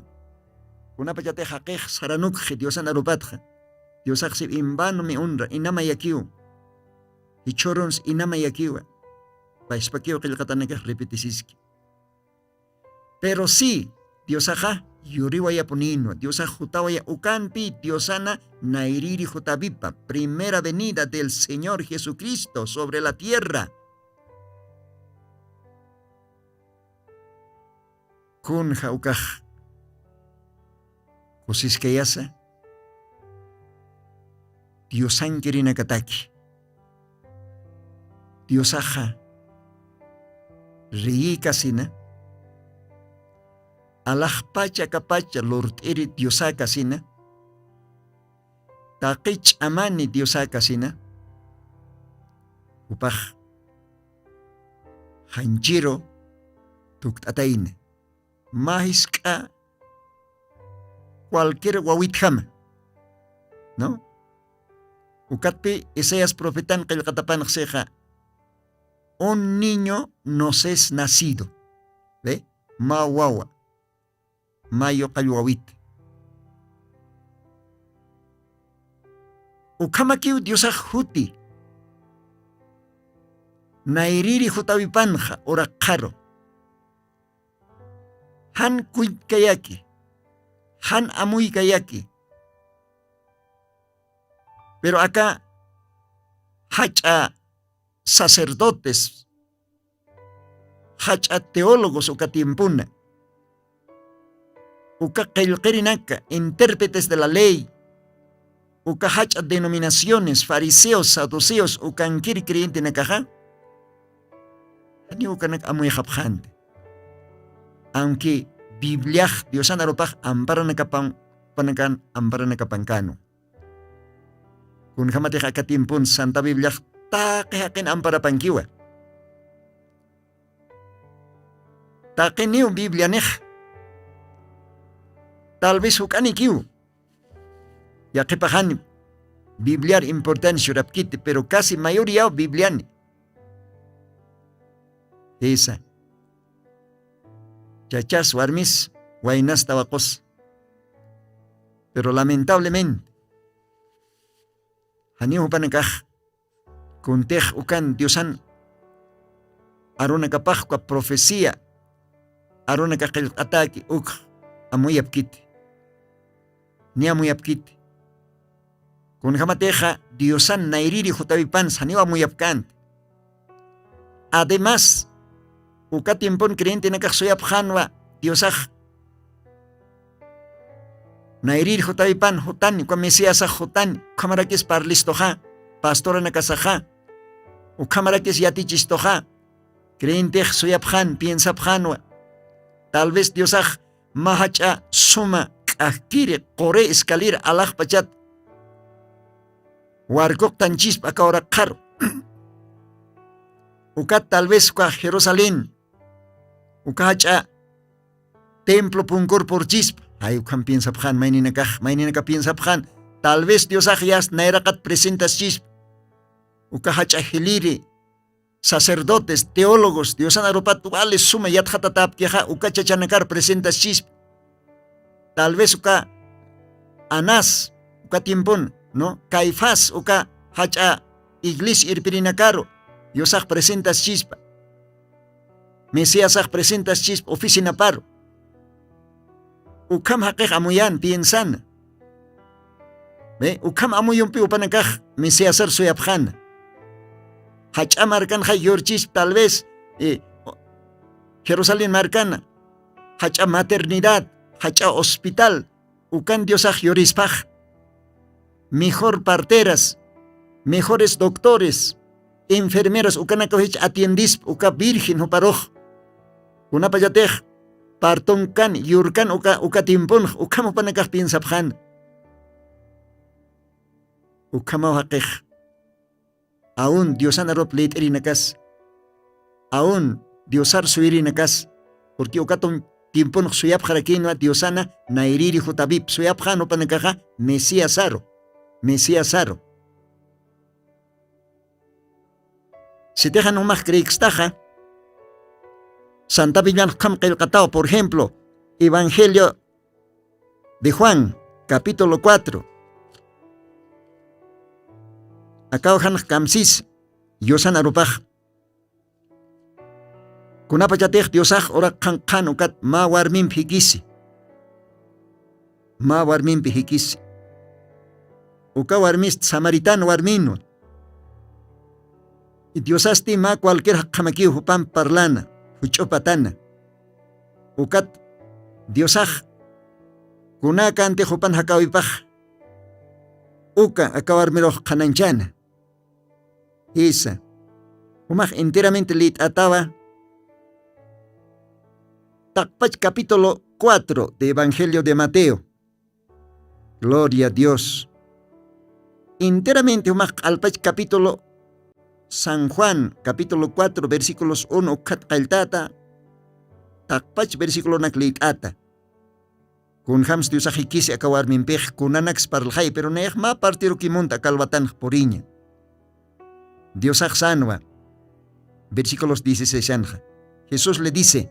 Kunapachatix jaqix saranukxi Diosanarupatxa, Diosaxsi en vano me honra, inamayakiw. Jichhurunsi inamayakiwa. Pachpakiw qillqatanakax repetisiski. Pero si Diosaxa yuriwayapuninwa, Diosax jutawaya ukanpi Diosana nayriri jutawipa, primera venida del Señor Jesucristo sobre la tierra. Kunja ukax kusiskayasa Diosankirinakataki. Diosaxa reyikasina, alaxpacha akapacha lurt'iri Diosakasina, taqi ch'amani Diosakasina, jupax janchiru tukt'atayna. Mä jisk'a cualquier wawitjama, ¿no? Ukatpi Isaías profetan qillqatapanxsixa, un niño nos es nacido. ¿Ve? Mä wawa, mä yuqall wawit. Ukhamakiw Diosax juti. Nayriri jutawipanxa uraqxaru. Jan kullkayaki, jan amuykayaki. Pero aka jach'a sacerdotes, jach'a teólogos uka tiempuna, uka qillqirinaka, intérpretes de la ley, uka jach'a denominaciones, fariseos, saduceos, ukankir creyentenakaxa, janiw ukanak amuyxapxanti. Aunque Bibliax Diosan arupax amparanakapan, panakan amparanakapankanwa. Kunjamatix aka tiempon Santa Bibliax taqi jaqin amparapankiwa. Taqiniw Biblianix. Tal vez juk'anikiw. Yaqhipaxani Bibliar importancia churapkiti, pero casi mayoriaw Bibliani. Jisa. Chachas, warmis, waynas tawaqus. Pero lamentablemente, janiw jupanakax kuntix ukan Diosan arunakapax uka profecía arunaka qillq'ataki ukx amuyapkiti. Ni amuyapkiti. Kunjamatixa diosan nayriri jutawipan saniw amuyapkänti. Además uka tiempon creyentenakax suyapxanwa diosax nayriri jutawipan jutani uka mesiasax jutani ukhamarakis parlistuxa pastoranakasaxa ukhamarakis yatichistuxa. Creyentex suyapxan piensapxanwa tal vez diosax mä jach'a suma k'ajkiri quri escalera alaxpachat warkuqtanchispa aka uraqxaru. Ukat tal vez uka jerusalén uka jach'a templo punkur purchispa. Ay ukham piensapxan mayninakax mayninaka piensapxan tal vez diosax yast nayraqat presentaschispa uka jach'a jiliri sacerdotes teólogos diosan arupat wali suma yatxatatäpkixa uka chachanakar presentaschispa. Tal vez uka anás uka tiempon no caifás uka jach'a iglesia irpirinakaru diosax presentaschispa mesiasax presentaschispa oficinaparu. Ukham jaqix amuyän piensana ukham amuyumpi upanakax mesiasar suyapxana. Jach'a markanxa yurchispa tal vez jerusalén markana jach'a maternidad jach'a hospital ukan diosax yurispax mejor parteras mejores doctores enfermeras ukanakaw jich atiendispa uka virgen juparux. Kunapachatix partonkan yurkan uka uka tiemponx ukham jupanakax piensapxan. Ukhamaw jaqix aun diosan arup lït'irinakas aun diosar suyirinakas purqui ukatun tiemponx suyapxarakinwa diosana nayriri jutapip suyapxan jupanakaxa mesiasaru mesiasaru. Sitixan jumax creekstaxa santa biblianx ukham qillqataw por ejemplo evangelio de juan capítulo cuatro akaw janx kamsis yusan arupax kunapachatix diosax uraqxanqxan ukat mä warmimpi jikisi mä warmimpi jikisi. Uka warmist samaritan warminwa diosasti mä cualquier jaqhamakiw jupan parlana juch'upatana ukat diosax kunäkantix jupan jakawipax uka aka warmirux qhananchana. Jisa jumax enteramente lït'atawa taqpach capítulo cuatro de evangelio de mateo. Gloria a dios. Enteramente jumax q'alpach capítulo san juan capítulo cuatro versículos uno ukkhat qalltata taqpach versículonak lït'ata. Kunjams diosax jikisi aka warmimpix kunanaks parlxay pero nayax mä partirukimunta aka alwatanx puriña. Diosax sanwa versículos dieciséis anxa jesús le dice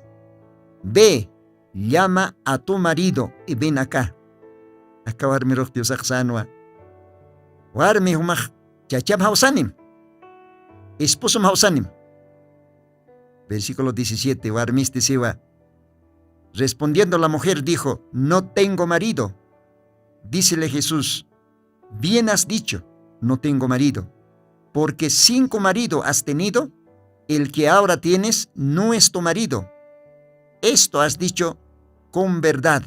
ve llama a tu marido y ven acá. Aka warmirux diosax sanwa warmi jumax chacham jawsanim esposom jawsanim. Versículo diecisiete warmistisiwa respondiendo la mujer dijo no tengo marido. Dícele jesús bien has dicho no tengo marido. Porque cinco marido has tenido el que ahora tienes no es tu marido. Esto has dicho con verdad.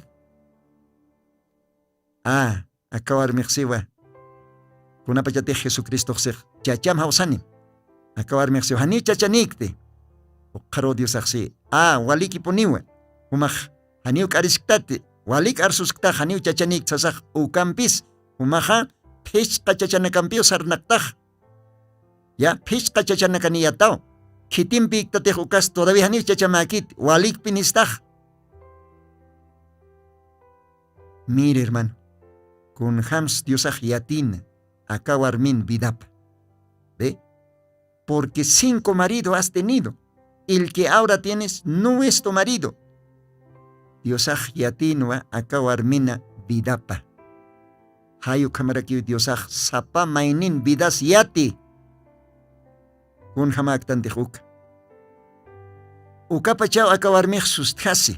Ah, aka warmixsiwa kunapachatix jesucristoxsix chacham jawsanim. Aka warmixsiwa janiw chachanikti. Uqharu diosaxsi a walikipuniwa jumax janiw k'arisktati walik arsusktax janiw chachanikti sasax ukampis jumaxa phichqa chachanakampiw sarnaqtax. Ya phichqa chachanakaniyataw khitimpi iktatix ukas todavía janiw chachamäkiti walikpinistax. Mire hermano, kunjams diosax yatina aka warmin vidapa. Ve porque cinco marido has tenido el que ahora tienes no es tu marido. Diosax yatinwa aka warmina vidapa. Jay ukhamarakiw diosax sapa maynin vidas yati. Kunjamäktantix uka Ukapachaw aka warmix sustjasi.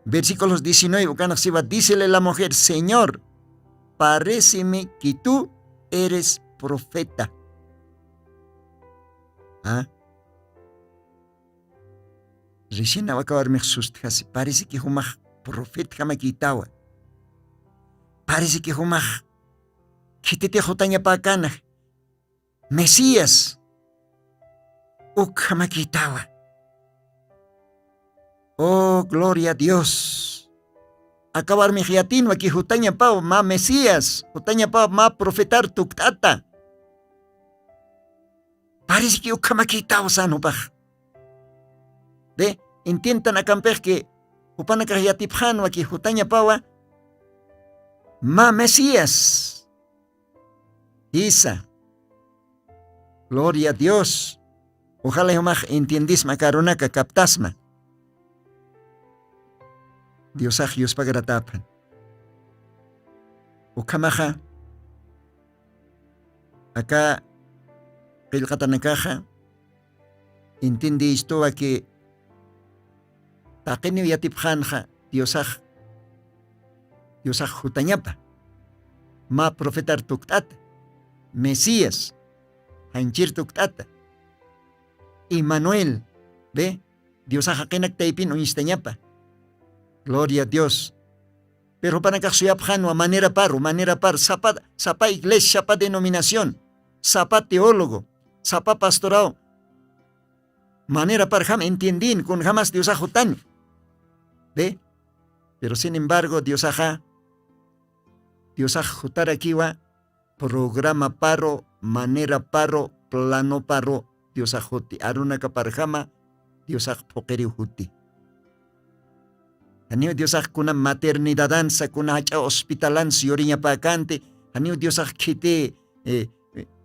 Versículos diecinueve ukanaxsiwa, dícele la mujer: "Señor, paréceme que tú eres profeta". ¿Ah? Ricinaw aka warmix sustjasi, parece que jumax profetjamakïtawa. Parece que jumax khititix jutañapäkänxa, Mesías ukhamakïtawa. Oh, gloria a Dios. Aka warmix yatïnwa que jutañapaw mä Mesías, jutañapaw mä profetar tukt'ata. Parece que ukhamakïtaw sän jupax. Ve, entiendan akampix que jupanakax yatipxänwa que jutañapawa mä Mesías. Jisa. Gloria a Dios. Ojalá jumax entiendisma aka arunaka, captasma. Diosax yuspagaratäpxan. Ukhamaxa aka qillqatanakaxa entiendistuwa que taqiniw yatipxänxa Diosax, Diosax jutañapa, mä profetar tukt'ata, Mesías, janchir tukt'ata, Emanuel, ve, Diosax jaqinak taypin uñstañapa. Gloria a Dios. Pero jupanakax suyapxänwa manera paru, manera paru, sapa, sapa iglesia, sapa denominación, sapa teólogo, sapa pastoraw, manera parjam entiendin kunjamas Diosax jutani. ¿Ve? Pero sin embargo Diosaxa, Diosax jutarakiwa programa paru, manera paru, plano paru, Diosax juti, arunaka parjama Diosax phuqiriw juti. Janiw Diosax kuna maternidadansa, kuna jach'a hospitalansa yuriñapäkänti, janiw Diosax khiti, eh,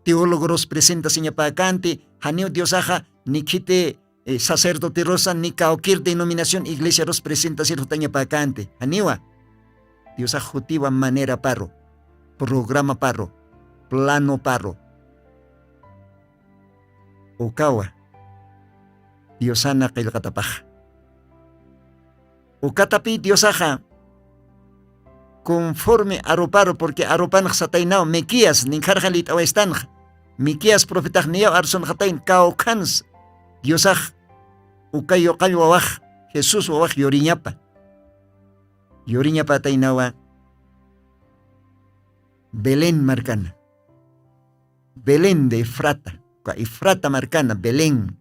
teólogorus presentasiñapäkänti, janiw Diosaxa ni khiti, eh, sacerdoterusa, ni kawkir denominación iglesiarus presentasir jutañapäkänti, janiwa. Diosax jutiwa manera paru, programa paru, plano paru. Ukawa Diosana qillqatapaxa. Ukatapï Diosaxa conforme aruparu, porque arupanx sataynaw Miqueas ninkharxa lït'awaystanxa. Miqueas profetax niyaw arsunxatayn kawkhans Diosax uka yuqall wawax, Jesús wawax yuriñapa. Yuriñapataynawa Belén markana. Belén de Efrata, uka Efrata markana, Belén.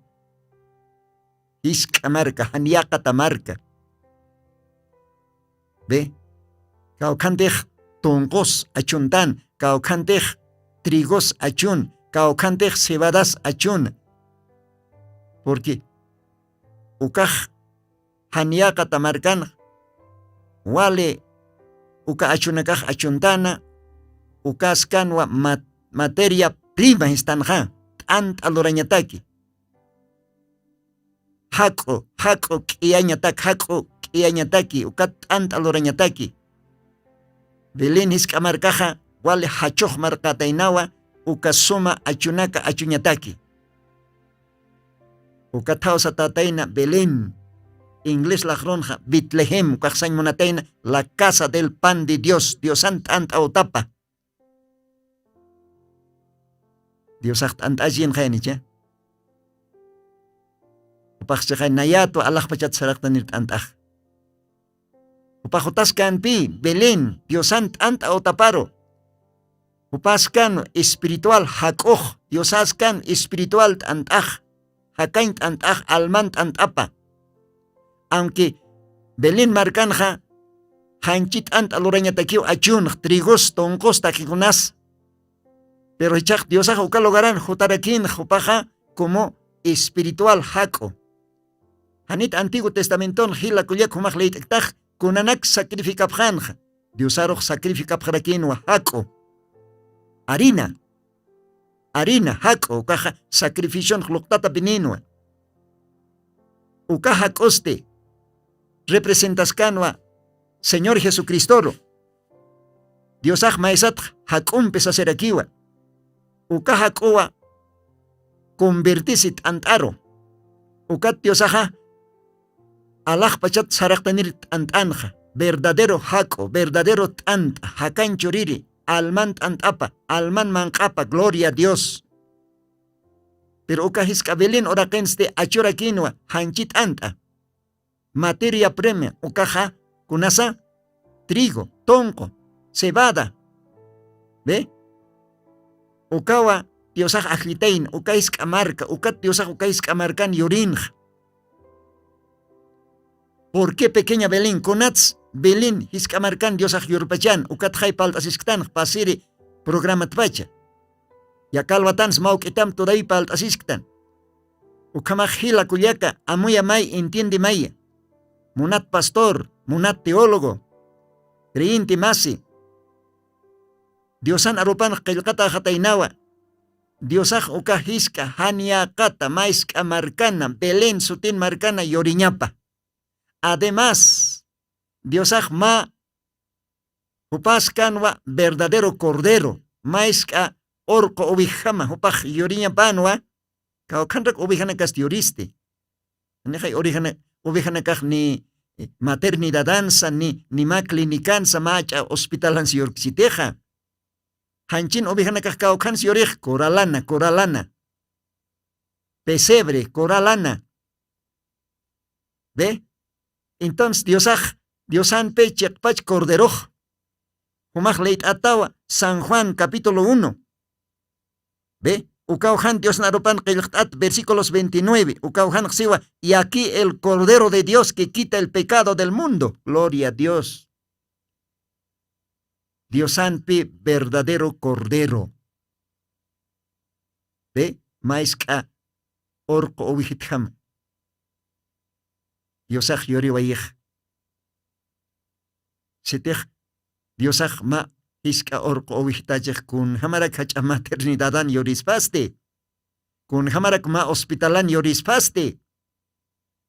Jisk'a marka, jan yaqata marka. Ve, kawkhantix tunqus achuntan, kawkhantix trigos achun, kawkhantix cebadas achun. Porque ukax jan yaqata markanx, wali uka achunakax achuntana, ukaskanwa ma-, materia prima istanxa, t'ant'a lurañataki. Jak'u, jak'u k'iyañatak, jak'u k'iyañataki, ukat t'ant'a lurañataki. Belén jisk'a markaxa wali jachux markataynawa, uka suma achunaka achuñataki. Uka thawsa tatayna Belén, inglés laqrunxa Betlehem, ukaxsañ munatayna la casa del pan de Dios, Diosan t'ant'a utapa. Diosax t'ant'achinxayanicha. Upax chixay nayatwa alaxpachat saraqtanir t'ant'ax. Upax utaskanpi Belén, Diosan t'ant'a utaparu. Upaskan espiritual jak'ux, Diosaskan espiritual t'ant'ax, jakañ t'ant'ax, alman t'ant'apa. Aunque Belén markanxa janchi t'ant'a lurañatakiw achunx, trigos, tunqus takikunas. Pero jichhax Diosax uka lugaran jutarakinx jupaxa como espiritual jak'u. Janit Antiguo Testamenton jila kullak jumax leyt'ktax kunanak sacrificapxänxa. Diosarux sacrificapxarakinwa jak'u. Harina. Harina, jak'u, ukaxa sacrificionx luqtatapininwa. Uka jak'usti representaskanwa Señor Jesucristoru. Diosax maysatx jak'umpi sasirakiwa. Uka jak'uwa convertisi t'ant'aru. Ukat diosaxa alaxpachat saraqtanir t'ant'anxa, verdadero jak'u, verdadero t'ant'a, jakan churiri, alman t'ant'apa, alman manq'apa gloria a dios. Pero uka jisk'a belén uraqinsti achurakïnwa, janchi t'ant'a. Materia prima ukaxa kunasa, trigo, tonqo, cebada. Ve, ukawa diosax ajllitayn uka jisk'a marka ukat diosax uka jisk'a markan yurinxa. Purqui pequeña belén kunats belén jisk'a markan diosax yurpachan ukat jay palt'asisktanx pasiri programatpacha. Yakalwatans mawk'itam tudawi palt'asisktan. Ukhamax jila kullaka amuya may entiende maya. Munat pastor, munat teólogo, creyente masi, diosan arupanx qillqata ajataynawa. Diosax uka jisk'a janiyaqata maysk'a markana belén sutin markana yuriñapa. Además diosax mä jupaskanwa verdadero cordero, maysk'a urqu uvijama jupax yuriñapanwa. Kawkhanrak uvijanakasti yuristi. Nixay ovejanakax ni maternidadansa ni ni mä clinicansa mä ach'a hospitalansa yurkchitixa. Janchin ovejanakax kawkhansa yurix coralana coralana, pesebre coralana. Ve, entonces diosax diosanpi chiqpach corderux. Jumax leyt'atawa san juan capítulo uno. Ve, ukaw jan diosna arupan qillqt'at versículos veintinueve ukaw jan qsiwa, y aquí el cordero de dios que quita el pecado del mundo gloria a dios. Diosanpi verdadero cordero. Ve, maysk'a urqu uwijitjama. Diosax yuriwayix. Sitix diosax mä jisk'a urqu uwijtachix kunjamarak jach'a maternidadan yurispasti, kunjamarak mä hospitalan yurispasti.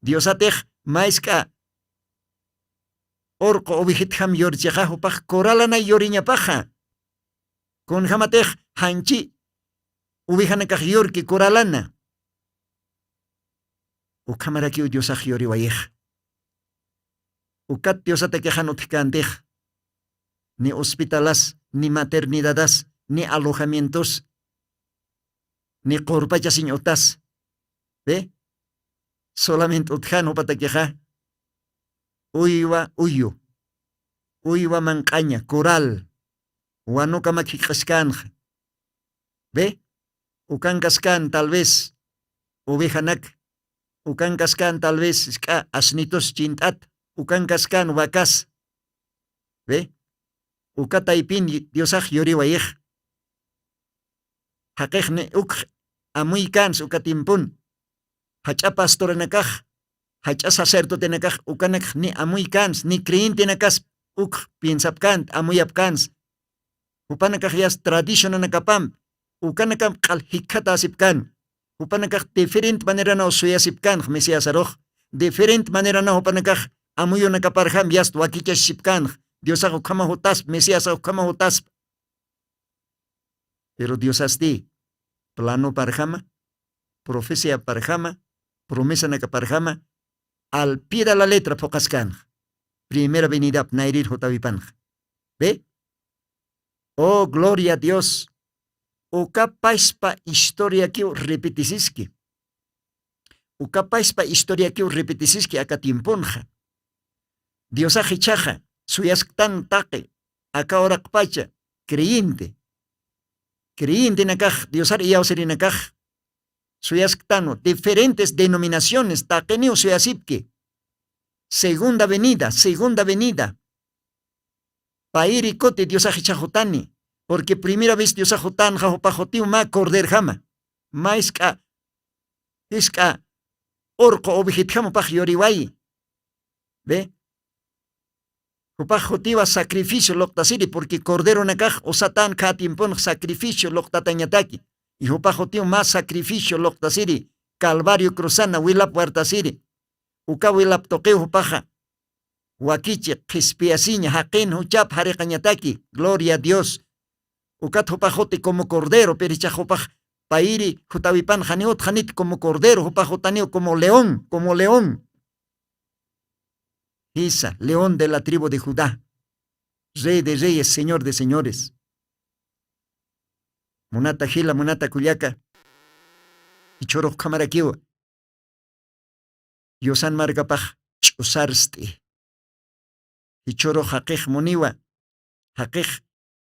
Diosatix maysk'a urqu uwijitjam yurchixa jupax coralana yuriñapaxa. Kunjamatix janchi uwijanakax yurki coralana. Ukhamarakiw diosax yuriwayix. Ukat diosatakixan utjkantix ni hospitalas ni maternidadas ni alojamientos ni qurpachasiñ utas. Ve, solament utjan jupatakixa uywa uyu, uywa manq'aña coral, wanukamak jik'askänxa. Ve, ukankaskan tal vez ovejanak, ukankaskan tal vez isk'a asnitus chint'at, ukankaskan wakas. Ve, uka taypin diosax yuriwayix. Jaqix ni ukx amuykans uka timpun. Jach'a pastoranakax, jach'a sacerdotenakax ukanakx ni amuykans ni creyentenakas ukx piensapkant amuyapkans. Jupanakax yas tradicionanakapamp ukanakam q'al jikxatäsipkan. Jupanakax diferent maneranaw suyasipkanx mesiasarux. Diferent maneranaw jupanakax amuyunakaparjam yast wakichasipkanx. Diosax ukhama jutasp mesiasax ukhama jutasp. Pero diosasti planoparjama, profeciaparjama, promesanakaparjama al pie de la letra phuqaskanxa. Primera venidap nayrir jutawipanxa. Ve, oh gloria a dios. Uka paspa historiakiw repetisiski. Uka paspa historiakiw repetisiski aka tiemponxa. Diosax ichhaxa suyasktan taqi aka uraqpacha creyente, creyentenakax diosar iyawsirinakax suyasktanwa diferentes denominaciones taqiniw suyasipki. Segunda venida segunda venida. Payri kuti diosax ichhaxutani. Porque primera vez diosaxutanxa jupaxutiw mä corderjama, mä isk'a jisk'a urqu uvijitjam jupax yuriwayi. Ve, jupax jutiwa sacrificio luqtasiri porque corderonakax usatan khä tiemponx sacrificio luqtatañataki. Y jupax jutiw mä sacrificio luqtasiri calvario cruzana wilap wartasiri. Uka wilap tuqiw jupaxa wakichi qhispiyasiña jaqin juchap jariqañataki. Gloria a dios. Ukat jupax juti como cordero pirichax jupax payri jutawipan janiwat janit como cordero jupa jutaniw como león como león. Jisa león de la tribu de judá, rey de reyes señor de señores. Munata jila munata kullaka, jichhurux khamarakiwa yusan markapax ch'usarst'i. Jichhurux jaqix muniwa, jaqix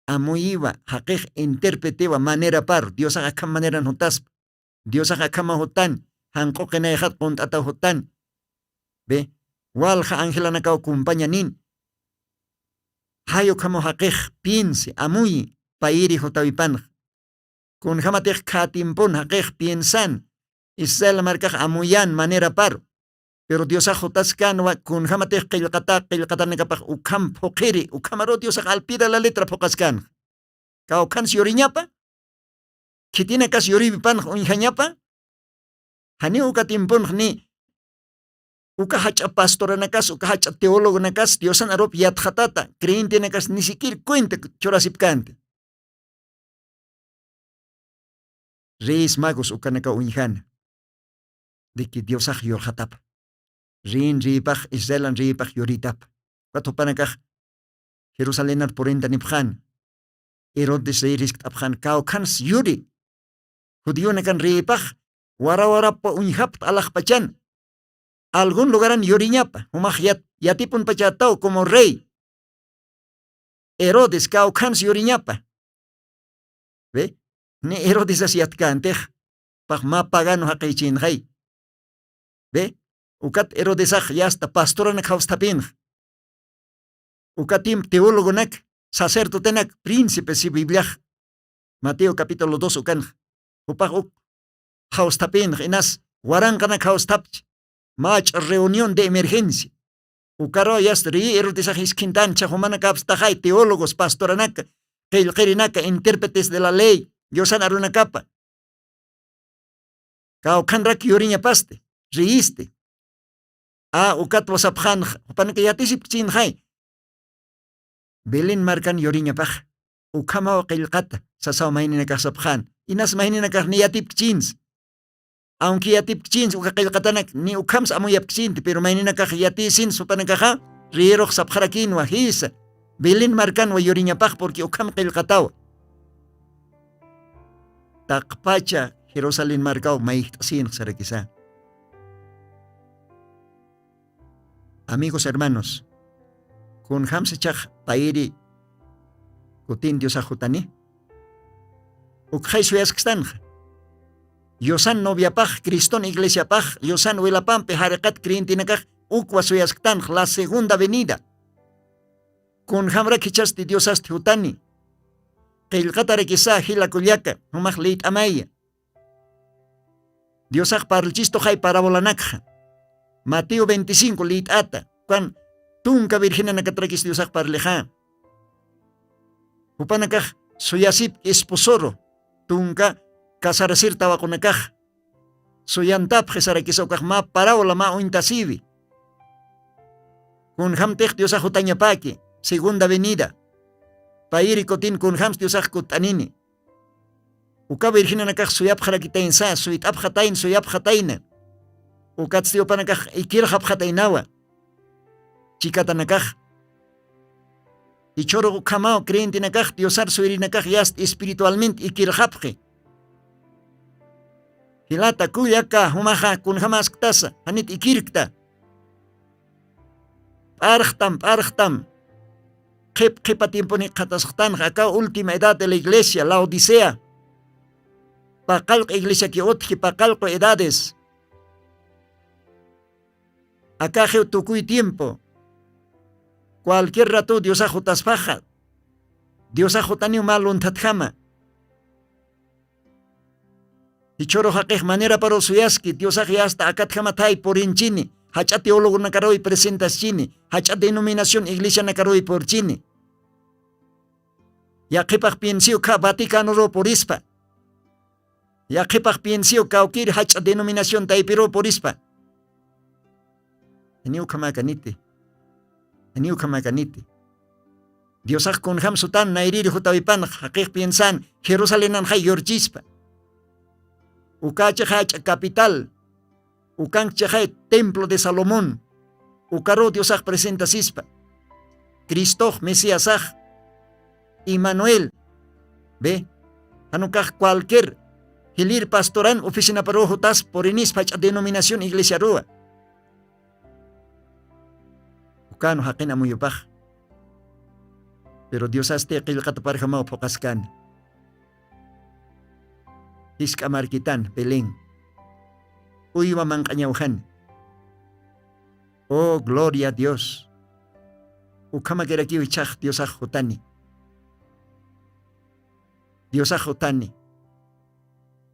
amuyiwa, jaqix interpretiwa manera paru diosax akham maneran jutaspa. Diosax akhama jutan, janq'uqinayxat qunt'ataw jutan. Be, walja angelanakaw kumpaña nin. Jay ukhamaw jaqix piensi amuyi, payiri jutawipanxa. Kunjamatix khatimpun jaqix piensan, israel markax amuyan manera paru. Pero diosax jutaskanwa kunjamatix qillqata qillqatanakapax ukham phuqhiri ukhamaru diosax alpida la letra phuqaskanxa. Kawkhans yuriñapa? Khitinakas yuriwipanx uñjañapa? Janiw uka timpunx ni uka jach'a pastoranakas uka jach'a teologonakas diosan arup yatxatata creyentenakas ni siquiera cuenta churasipkanta. Reyes magos ukanakaw uñjana de que diosax yurxatapa. Riyin riyipax israelan riyipax yuritapa. Ukat jupanakax jerusalenar purintanipxan. Herodes rey riskt'apxan kawkhans yuri. Judionakan riyipax warawarapa uñjapta alaxpachan. Algun lugaran yuriñapa jumax yatipunpachataw como rey. Herodes kawkhans yuriñapa. Be, ni herodesas yatkantix pax mä pagano jaqïchinxay. Be, ukat herodesax yasta pastoranak jawstapinx. Ukatimp teologonak, sacerdotenak, príncipe si bibliax mateo capítulo dos ukanx. Jupax uk jawstapinx inas waranqanak jawstapch. Mach'a reunión de emergencia. Ukaraw yasta riyi herodesax iskhintancha jumanakapstaxay teólogos pastoranaka, qillqirinaka intérpretes de la ley, diosan arunakapa. Kawkhanrak yuriñapasti, riyisti. A ukatwa sapxanxa jupanaka yatisipkchinxay. Belén markan yuriñapax ukhamaw qillqata sasaw mayninakax sapxan. Inas mayninakax ni yatipkchins. Awnki yatipkchins uka qillqatanak ni ukhams amuyapkchinti piru mayninakax yatiysins jupanakaxa riyirux sapxarakinwa jisa. Belén markanwa yuriñapax purki ukham qillqatawa. Taqpacha jerusalén markaw mayjt'asinx sarakisa. Amigos hermanos, kunjamsa chax payri kutin diosax jutani? Ukxay suyaskstanxa. Yusan noviapax criston iglesiapax yusan wilapampi jariqat creyentenakax ukwa suyasktanx la segunda venida. Kunjamrak jichhasti diosasti jutani? Qillqatarakisa jila kullaka jumax liyt'amaya. Diosax parlchistuxay parabolanakxa. Mateo veinticinco liyt'ata ukan tunka virgenanakatrakis diosax parlixa. Jupanakax suyasipki esposoru tunka casarasir tawaqunakax. Suyantapxi sarakisa ukax mä parabola mä uñtasiwi. Kunjamtix diosax jutañapaki segunda venida. Payiri kutin kunjams diosax kutt'anini. Uka virgenanakax suyapxarakitaynsä suyt'apxatayna suyapxatayna. Ukatsti upanakax ikirxapxataynawa. Chikatanakax jichhurux ukhamaw creyentenakax diosar suyrinakax yast espiritualment ikirxapxi. Jilata kullaka jumaxa kunjamasktasa janit ikirkta. P'arxtam p'arxtam. Qhip qhipa tiemponik qhatasxtanx akaw última edad de la iglesia laodicea. Paqallq'u iglesiaki utji paqallq'u edades. Akaxiw tukuy tiempo. Cualquier ratu diosax jutaspaxa diosax jutaniw mä lunthatjama. Jichhuru jaqix manera paru suyaski diosax yasta akatjamathay purinchini. Jach'a teologonakaruy presentaschini. Jach'a denominación iglesianakaruy purchini. Yaqhipax piensiw kha vaticanoruw purispa. Yaqhipax piensiw kawkir jach'a denominación taypiruw purispa. Janiw khamakaniti. Janiw khamakaniti. Diosax kunjam sutan nayriri jutawipanx jaqix piensan jerusalenanxay yurchispa. Uka chixay jach'a capital, ukank chixay templo de Salomón, ukaruw Diosax presentasispa. Cristox Mesiasax, Emanuel, ve, janukax cualquier jilir pastoran oficinaparuw jutas purinispa jach'a denominación iglesiaruwa. Ukan jaqin amuyupax. Pero Diosasti qillqataparjamaw phuqaskan. Jisk'a markitan Belén, uywa manq'añaw jan. Oh, gloria a Dios. Ukhamakirakiw ichhax Diosax jutani. Diosax jutani.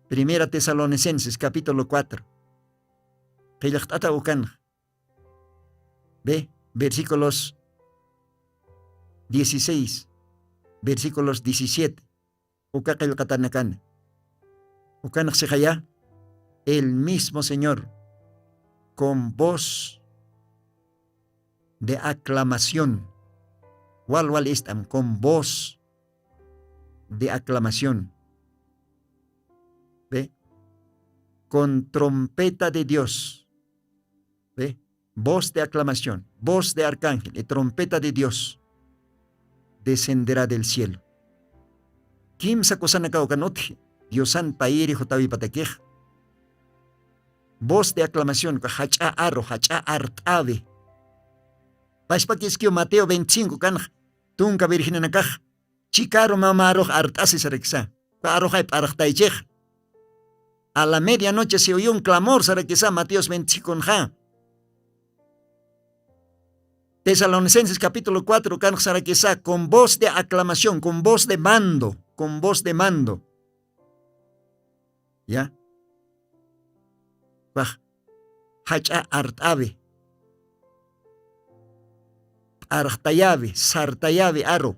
Primera Tesalonicenses capítulo cuatro. Qillqt'ata ukanxa. Ve, versículos dieciséis, versículos diecisiete. Uka qillqatanakana. Ukanx sixaya, el mismo Señor, con voz de aclamación. Wal wal ist'am, con voz de aclamación. ¿Ve? Con trompeta de Dios. ¿Ve? Voz de aclamación, voz de arcángel y trompeta de Dios descenderá del cielo. Kimsa kusanakaw kan utji, Diosan payiri jutawipatakix. Voz de aclamación, ka jach'a aru, jach'a art'awi. Pashpakiskiw Mateo veinticinco kanx, tunka virgenanakax chikaru mama arux art'asi sarakisa. Uka aruxay p'arxtaychix. A la medianoche se oyó un clamor sarakisa Mateos veinticinco kunxa. Tesalonicenses capítulo cuatro kanx sarakisa, con voz de aclamación, con voz de mando, con voz de mando. Ya. Wax, jach'a art'awi, p'arxtayawi, sartayawi aru.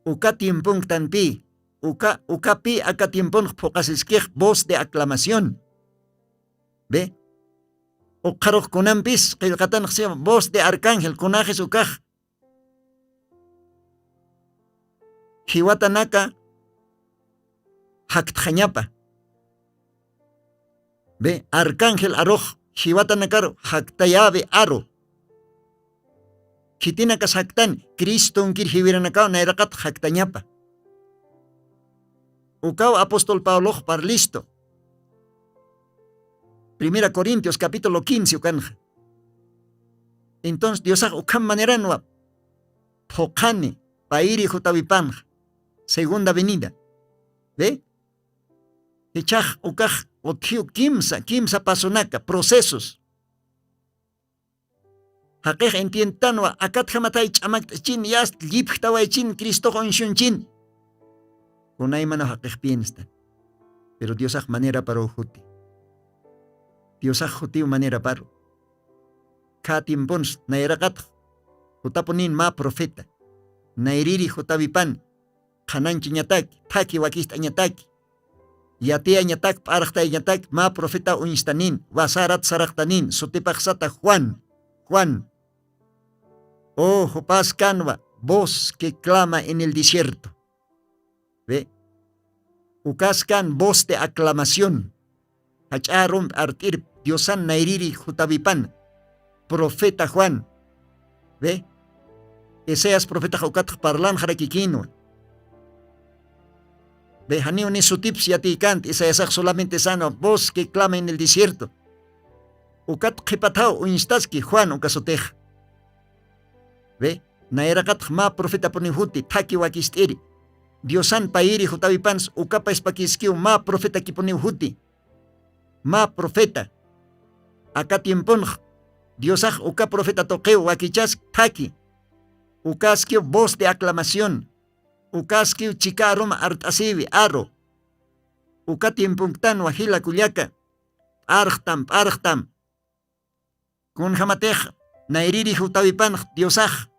Uka tiemponktanpi, uka ukapi aka tiemponx phuqasiskix voz de aclamación. Ve, ukxarux kunampis qillqatanxsi voz de arcángel, kunaxis ukax jiwatanaka jaktxañapa. Ve, arcángel arux jiwatanakaru jaktayawi aru. Khitinakas jaktan cristonkir jiwiranakaw nayraqat jaktañapa. Ukaw apóstol pablox parlistu. Primera corintios capítulo quince ukanxa. Entonces diosax ukham maneranwa phuqhani, payri jutawipanxa, segunda venida. Ve, jichhax ukax utjiw kimsa kimsa pasonaka procesos. Jaqix entientanwa akatjamathay ch'amakt'achin yast llipjtawaychin cristox uñsunchin. Kunaymanaw jaqix pienstan. Pero diosax manera paruw juti. Diosax jutiw manera paru. Kha tiemponsa nayraqatx jutapunin mä profeta, nayriri jutawipan qhananchañataki thaki wakist'añataki, yatiyañatak p'arxtayañatak mä profeta uñstanin wasarat saraqtanin sutipaxsata juan. Juan. O jupas kanwa voz que clama en el desierto. Ve, ukas kan voz de aclamación. Jach'a rump art'ir diosan nayriri jutawipan profeta juan. Ve, isaías profetax ukatx parlanxarakikinwa. Ve, janiw ni sutips yatiykanti isaiasax solamente sanwa voz que clama en el desierto. Ukat qhipathaw uñstaski juan uka sutix. Ve, nayraqatx mä profetapuniw juti thaki wakist'iri. Diosan payiri jutawipans ukapaspakiskiw mä profetakipuniw juti. Mä profeta. Aka tiemponx diosax uka profeta tuqiw wakichask thaki. Ukaskiw voz de aclamación. Ukaskiw chika aruma art'asiwi aru. Uka tiemponktanwa jila kullaka. P'arxtam p'arxtam. Kunjamatix nayriri jutawipanx diosax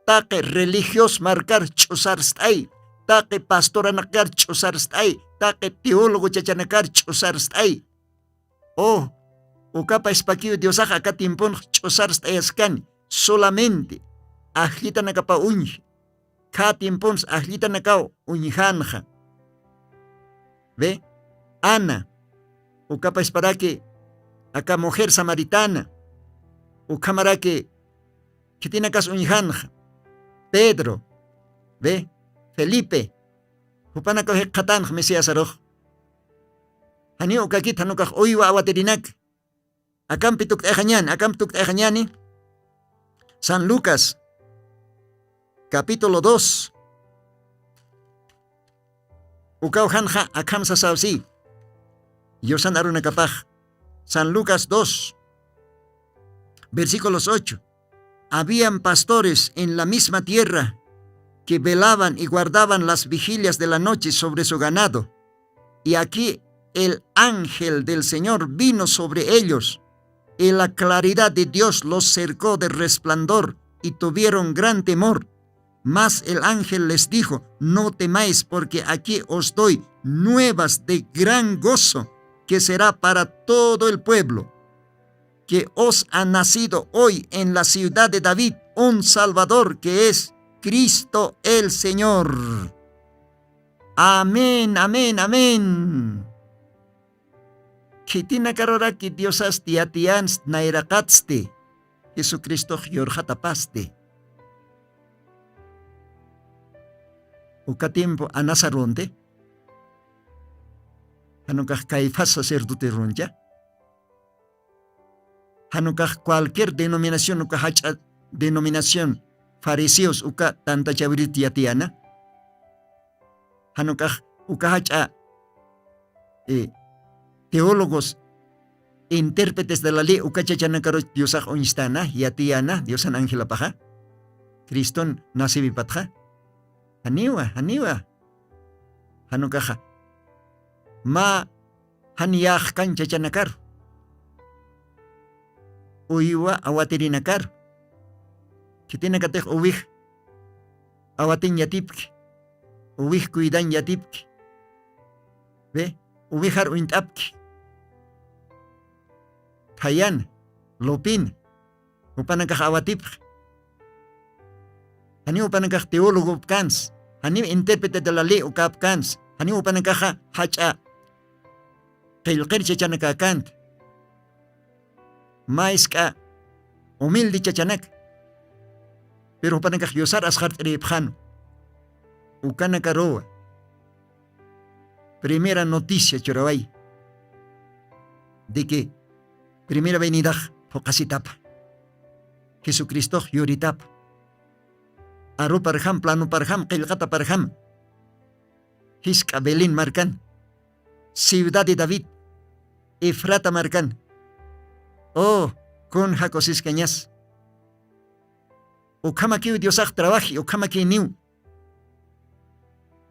taqi religios markar ch'usarst'ay, taqi pastoranakar ch'usarst'ay, taqi teólogo chachanakar ch'usarst'ay. O, ukapa ispakiw diosax aka tiemponx ch'usarst'ayaskani solamente ajllitanakapa uñji. Kha tiemponsa ajllitanakaw uñjanxa. Ve, Ana, ukapasparaki aka mujer samaritana, ukhamaraki khitinakas uñjanxa, Pedro, ve, Felipe, jupanakaw jikxatanxa Mesiasarux. Janiw ukakit jan ukax uywa awatirinaka. Akampi tukt'ayxañäni, akampi tukt'ayxañäni. San Lucas, capítulo dos. Ukaw janxa akham sasaw si. Yusan arunakapax. San Lucas dos, versículos ocho. Habían pastores en la misma tierra que velaban y guardaban las vigilias de la noche sobre su ganado. Y aquí el ángel del Señor vino sobre ellos, y la claridad de Dios los cercó de resplandor, y tuvieron gran temor. Mas el ángel les dijo: "No temáis, porque aquí os doy nuevas de gran gozo, que será para todo el pueblo, que os ha nacido hoy en la ciudad de David un Salvador, que es Cristo el Señor". Amén, amén, amén. Khitinakaruraki Diosasti yatiyansti, nayraqatsti, Jesucristox yurxatapasti. Uka tiempo Anasarunti, jan ukax Caifás sacerdoteruncha, jan ukax cualquier denominación, uka jach'a denominación, fariseos uka tantachawiriti yatiyana, jan ukax uka jach'a, eh, teólogos, intérpretes de la ley, uka chachanakaruch Diosax uñstana, yatiyana, Diosan angelapaxa, Criston nacewipatxa. Janiwa, janiwa. Jan ukaxa mä jan yäxkañ chachanakaru, uywa awatirinakaru, khitinakatix uwij awatiñ yatipki, uwij cuidañ yatipki, ve, uwijar uñt'apki, thayana, lupina, jupanakax awatipxi. Janiw jupanakax teólogo upkänsa, janiw intérprete de la ley ukapkänsa, janiw jupanakaxa jach'a qillqir chachanakakänti, mä jisk'a humilde chachanaka. Pero jupanakax Diosar asxart'irïpxäna. Ukanakaruwa primera noticia churaway de que primera venidax phuqhasitapa, Jesucristox yuritapa. Aruparjam, planoparjam, qillqataparjam, jisk'a Belén markan, ciudad de David, Efrata markan. Oh, kunja kusiskañas. Ukhamakiw Diosax trabaji, ukhamakiniw.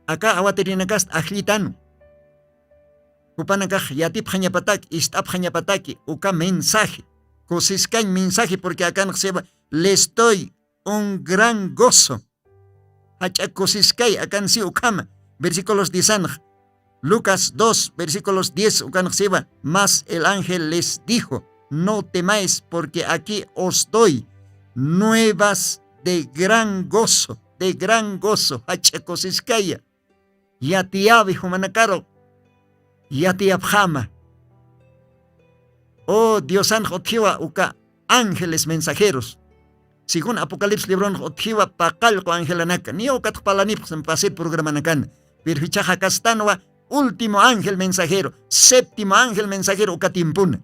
Aka awatirinakast ajllitanu. Jupanakax yatipxañapataki, ist'apxañapataki uka mensaje, kusiskañ mensaje, porque akanx siwa: "Les doy un gran gozo". Jach'a kusiskay, akan si ukhama. Versículos diez anx, Lucas dos, versículos diez, ukanx siwa: "Mas el ángel les dijo: No temáis, porque aquí os doy nuevas de gran gozo, de gran gozo". Jach'a kusiskaya. Yatiyäwi jumanakaru yatiyapxäma. O Diosanx utjiwa uka ángeles mensajeros. Según Apocalipsis libronx utjiwa paqallqu angelanaka. Niya ukatx parlanipxsna pasir programanakana. Pero jichhax akastanwa último ángel mensajero, séptimo ángel mensajero uka tiempuna.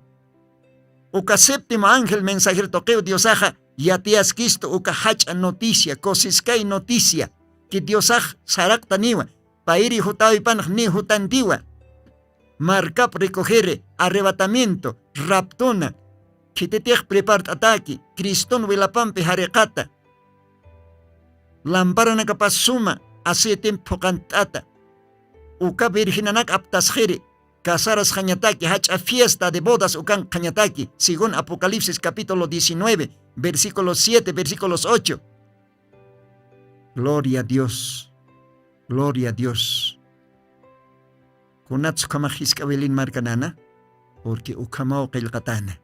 Uka séptimo ángel mensajero tuqiw Diosaxa yatiyaskistu uka jach'a noticia, kusiskay noticia, que Diosax saraqtaniwa, payri jutäwipanx ni jutantiwa. Markap recoger, arrebatamiento, raptuna, khititix prepart'ataki, Criston wilapampi jariqata, lamparanakapas suma aceitemp phuqant'ata, uka virgenanak aptasxiri, casarasxañataki, jach'a fiesta de bodas ukankxañataki, según Apocalipsis capítulo diecinueve, versículo siete, versículos ocho. Gloria a Dios. Gloria a Dios. Kunats ukhamax jisk'a Belén markanana, porque ukhamaw qillqatana.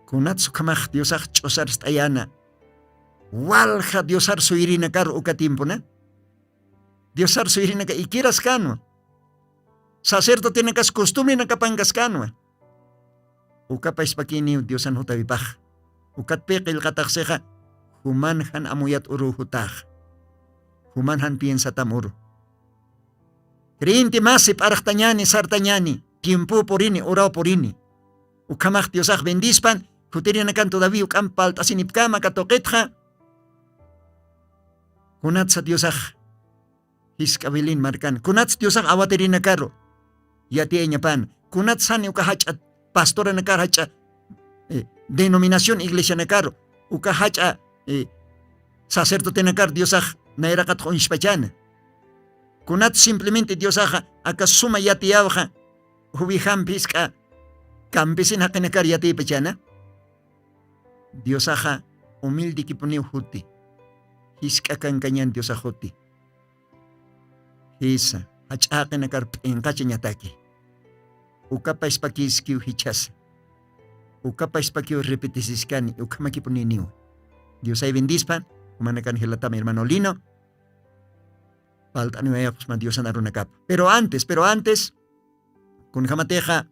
Kunats ukhamax Diosax ch'usarst'ayana, walja Diosar suyrinakar uka tiempuna. Diosar suyrinaka ikiraskanwa. sacerdotenakas costumbrenakapankaskänwa. Uka pachpakiniw Diosan jutawipax. Ukatpï qillqataxsixa juman jan amuyat uruw jutax. Juman jan piensatam uru. Creyente masi p'arxtañäni, sartañäni, tiempow purini, uraw purini. Ukhamax Diosax bendispan, jutirinakan todavía uk'amp palt'asinipkäma aka tuqitxa. Kunatsa Diosax jisk'a Belén markan, kunatsa Diosax awatirinakaru yatiyañapan, kunatsa jani uka jach'a pastoranakar jach'a, eh, denominación iglesianakar, uka jach'a, eh, sacerdotenakar Diosax nayraqat q'unchpachana. Kunat simplemente Diosaxa aka suma yatiyawxa juvijampi jisk'a campesina jaqinakar yatiypachana. Diosaxa humildekipuniw juti. Jisk'a kankañan Diosax juti. Jisa, jach'a jaqinakar p'inqachañataki. Uka pachpakiskiw jichhasa. Uka pachpakiw repetisiskani, ukhamakipuniniw. Diosay bendispan, jumanakan jilatam hermano Lino. Palt'aniwayapxsma Diosan arunakapa. Pero antes, pero antes, kunjamatixa,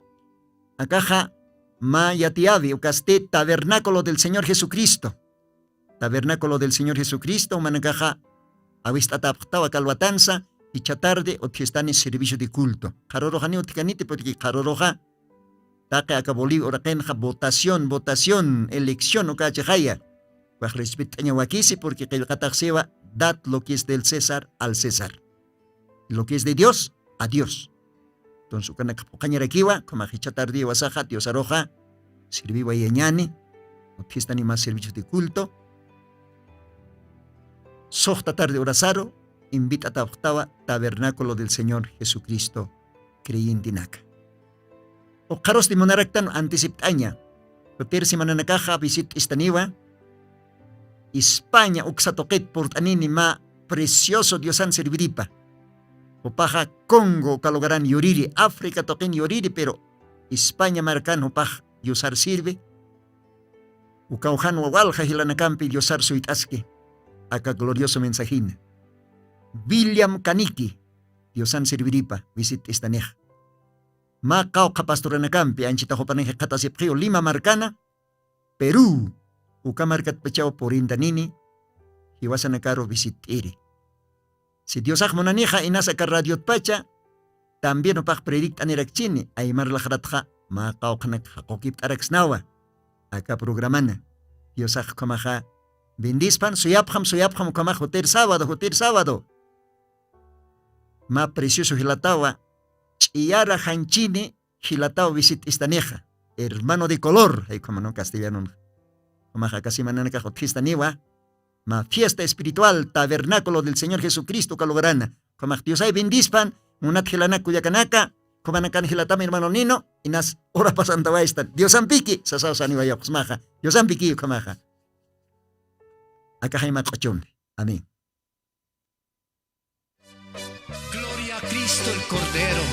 akaxa mä yatiyawi, ukasti tabernáculo del Señor Jesucristo. Tabernáculo del Señor Jesucristo, jumanakaxa awist'atapxtawa kalwatansa, jichha tarde utjistani servicio de culto. Qharüruxaniw utjkaniti, porque qharüruxa taqi aka Bolivia uraqinxa votación, votación, elección uka chixaya. Ukax respet'aña wakisi, porque qillqataxsiwa, dad lo que es del César al César. Lo que es de Dios, a Dios. Entonces, ukanakxa phuqhañarakiwa, ukhamax jichha tarde iwasaxa, Diosaruxa, sirviwayañäni, utjistani mä servicio de culto. Suxta tarde urasaru, invit'atapxtawa tabernáculo del Señor Jesucristo creyentenaka. Ukxarusti munaraktan anticipt'aña. Jutir semananakaxa visit'istaniwa España uksa tuqit purt'anini mä precioso Diosan sirviripa. Jupaxa Congo uka lugaran yuriri, África tuqin yuriri, pero España markan jupax Diosar sirvi. Ukaw jan walja jilanakampi Diosar suyt'aski aka glorioso mensajina. William Kaniki, Diosan sirviripa visit'istanix. Mä qawqha pastoranakampi anchita jupanan jikxatasipxiw Lima markana, Perú, uka markatpachaw purintanini, jiwasanakaru visit'iri. Si Diosax munanixa inas aka radiotpacha, también jupax predict'anirakchini, aymar laxaratxa mä qawqhanak jaqukipt'araksnawa aka programana. Diosax ukhamaxa bendispan, suyapxam, suyapxam ukhamax jutir sábado, jutir sábado. Mä precioso jilatawa, ch'iyara janchini jilataw visit'istanixa. Hermano de color, jay ukhaman castellanonxa. Ukhamax aka semananakax utjistaniwa, mä fiesta espiritual, tabernáculo del Señor Jesucristo uka lugarana. Ukhamax Diosay bendispan, munat jilanak kullakanaka, ukhamakan jilatam hermano Nino, inas ura pasantawaystan. Diosampiki, sasaw saniwayapxsmaxa. Diosampiki ukhamaxa. Aka jayma q'uchun. Amén. Gloria a Cristo el Cordero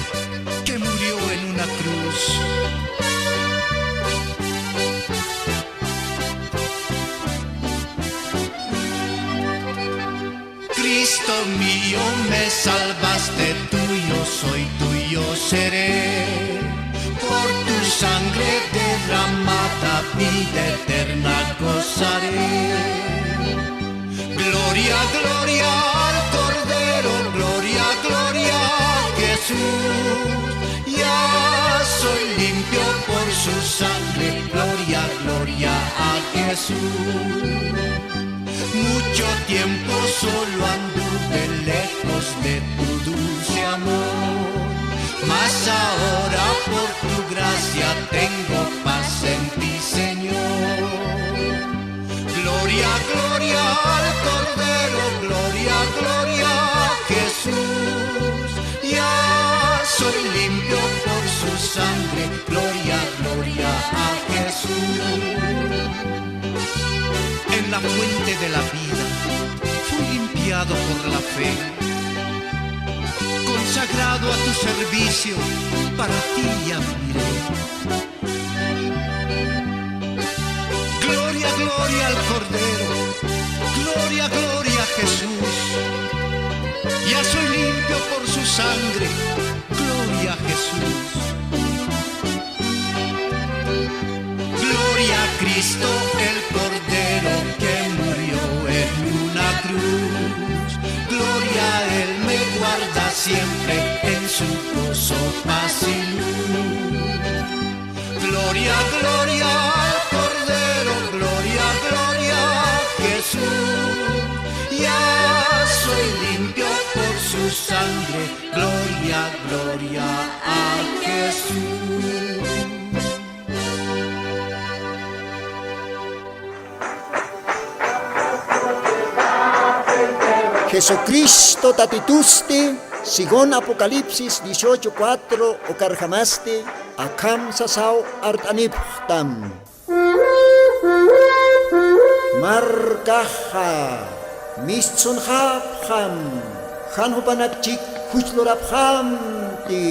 que murió en una cruz. Cristo mío, me salvaste, tuyo soy, tuyo seré. Por tu sangre derramada, vida eterna gozaré. Gloria, gloria al Cordero, gloria, gloria a Jesús. Ya soy limpio por su sangre, gloria, gloria a Jesús. Mucho tiempo solo anduve lejos de tu dulce amor, mas ahora por tu gracia tengo paz en ti, Señor. Gloria, gloria al Cordero, gloria, gloria a Jesús. Ya soy limpio por su sangre, gloria, gloria a Jesús. En la fuente de la vida fui limpiado por la fe. Consagrado a tu servicio, para ti ya viviré. Gloria, gloria al Cordero. Gloria, gloria a Jesús. Ya soy limpio por su sangre. Gloria a Jesús. Gloria a Cristo, el Cordero que murió en una cruz. Gloria, Él me guarda siempre en su gozo, paz y luz. Gloria, gloria al Cordero, gloria, gloria a Jesús. Ya soy limpio por su sangre, gloria, gloria a Jesús. Jesucristo Tatitusti, según Apocalipsis dieciocho cuatro ukarjamasti, akham sasaw art'anipxtam. Markaxa mistsunxapxam, jan jupanakchik juch lurapxamti.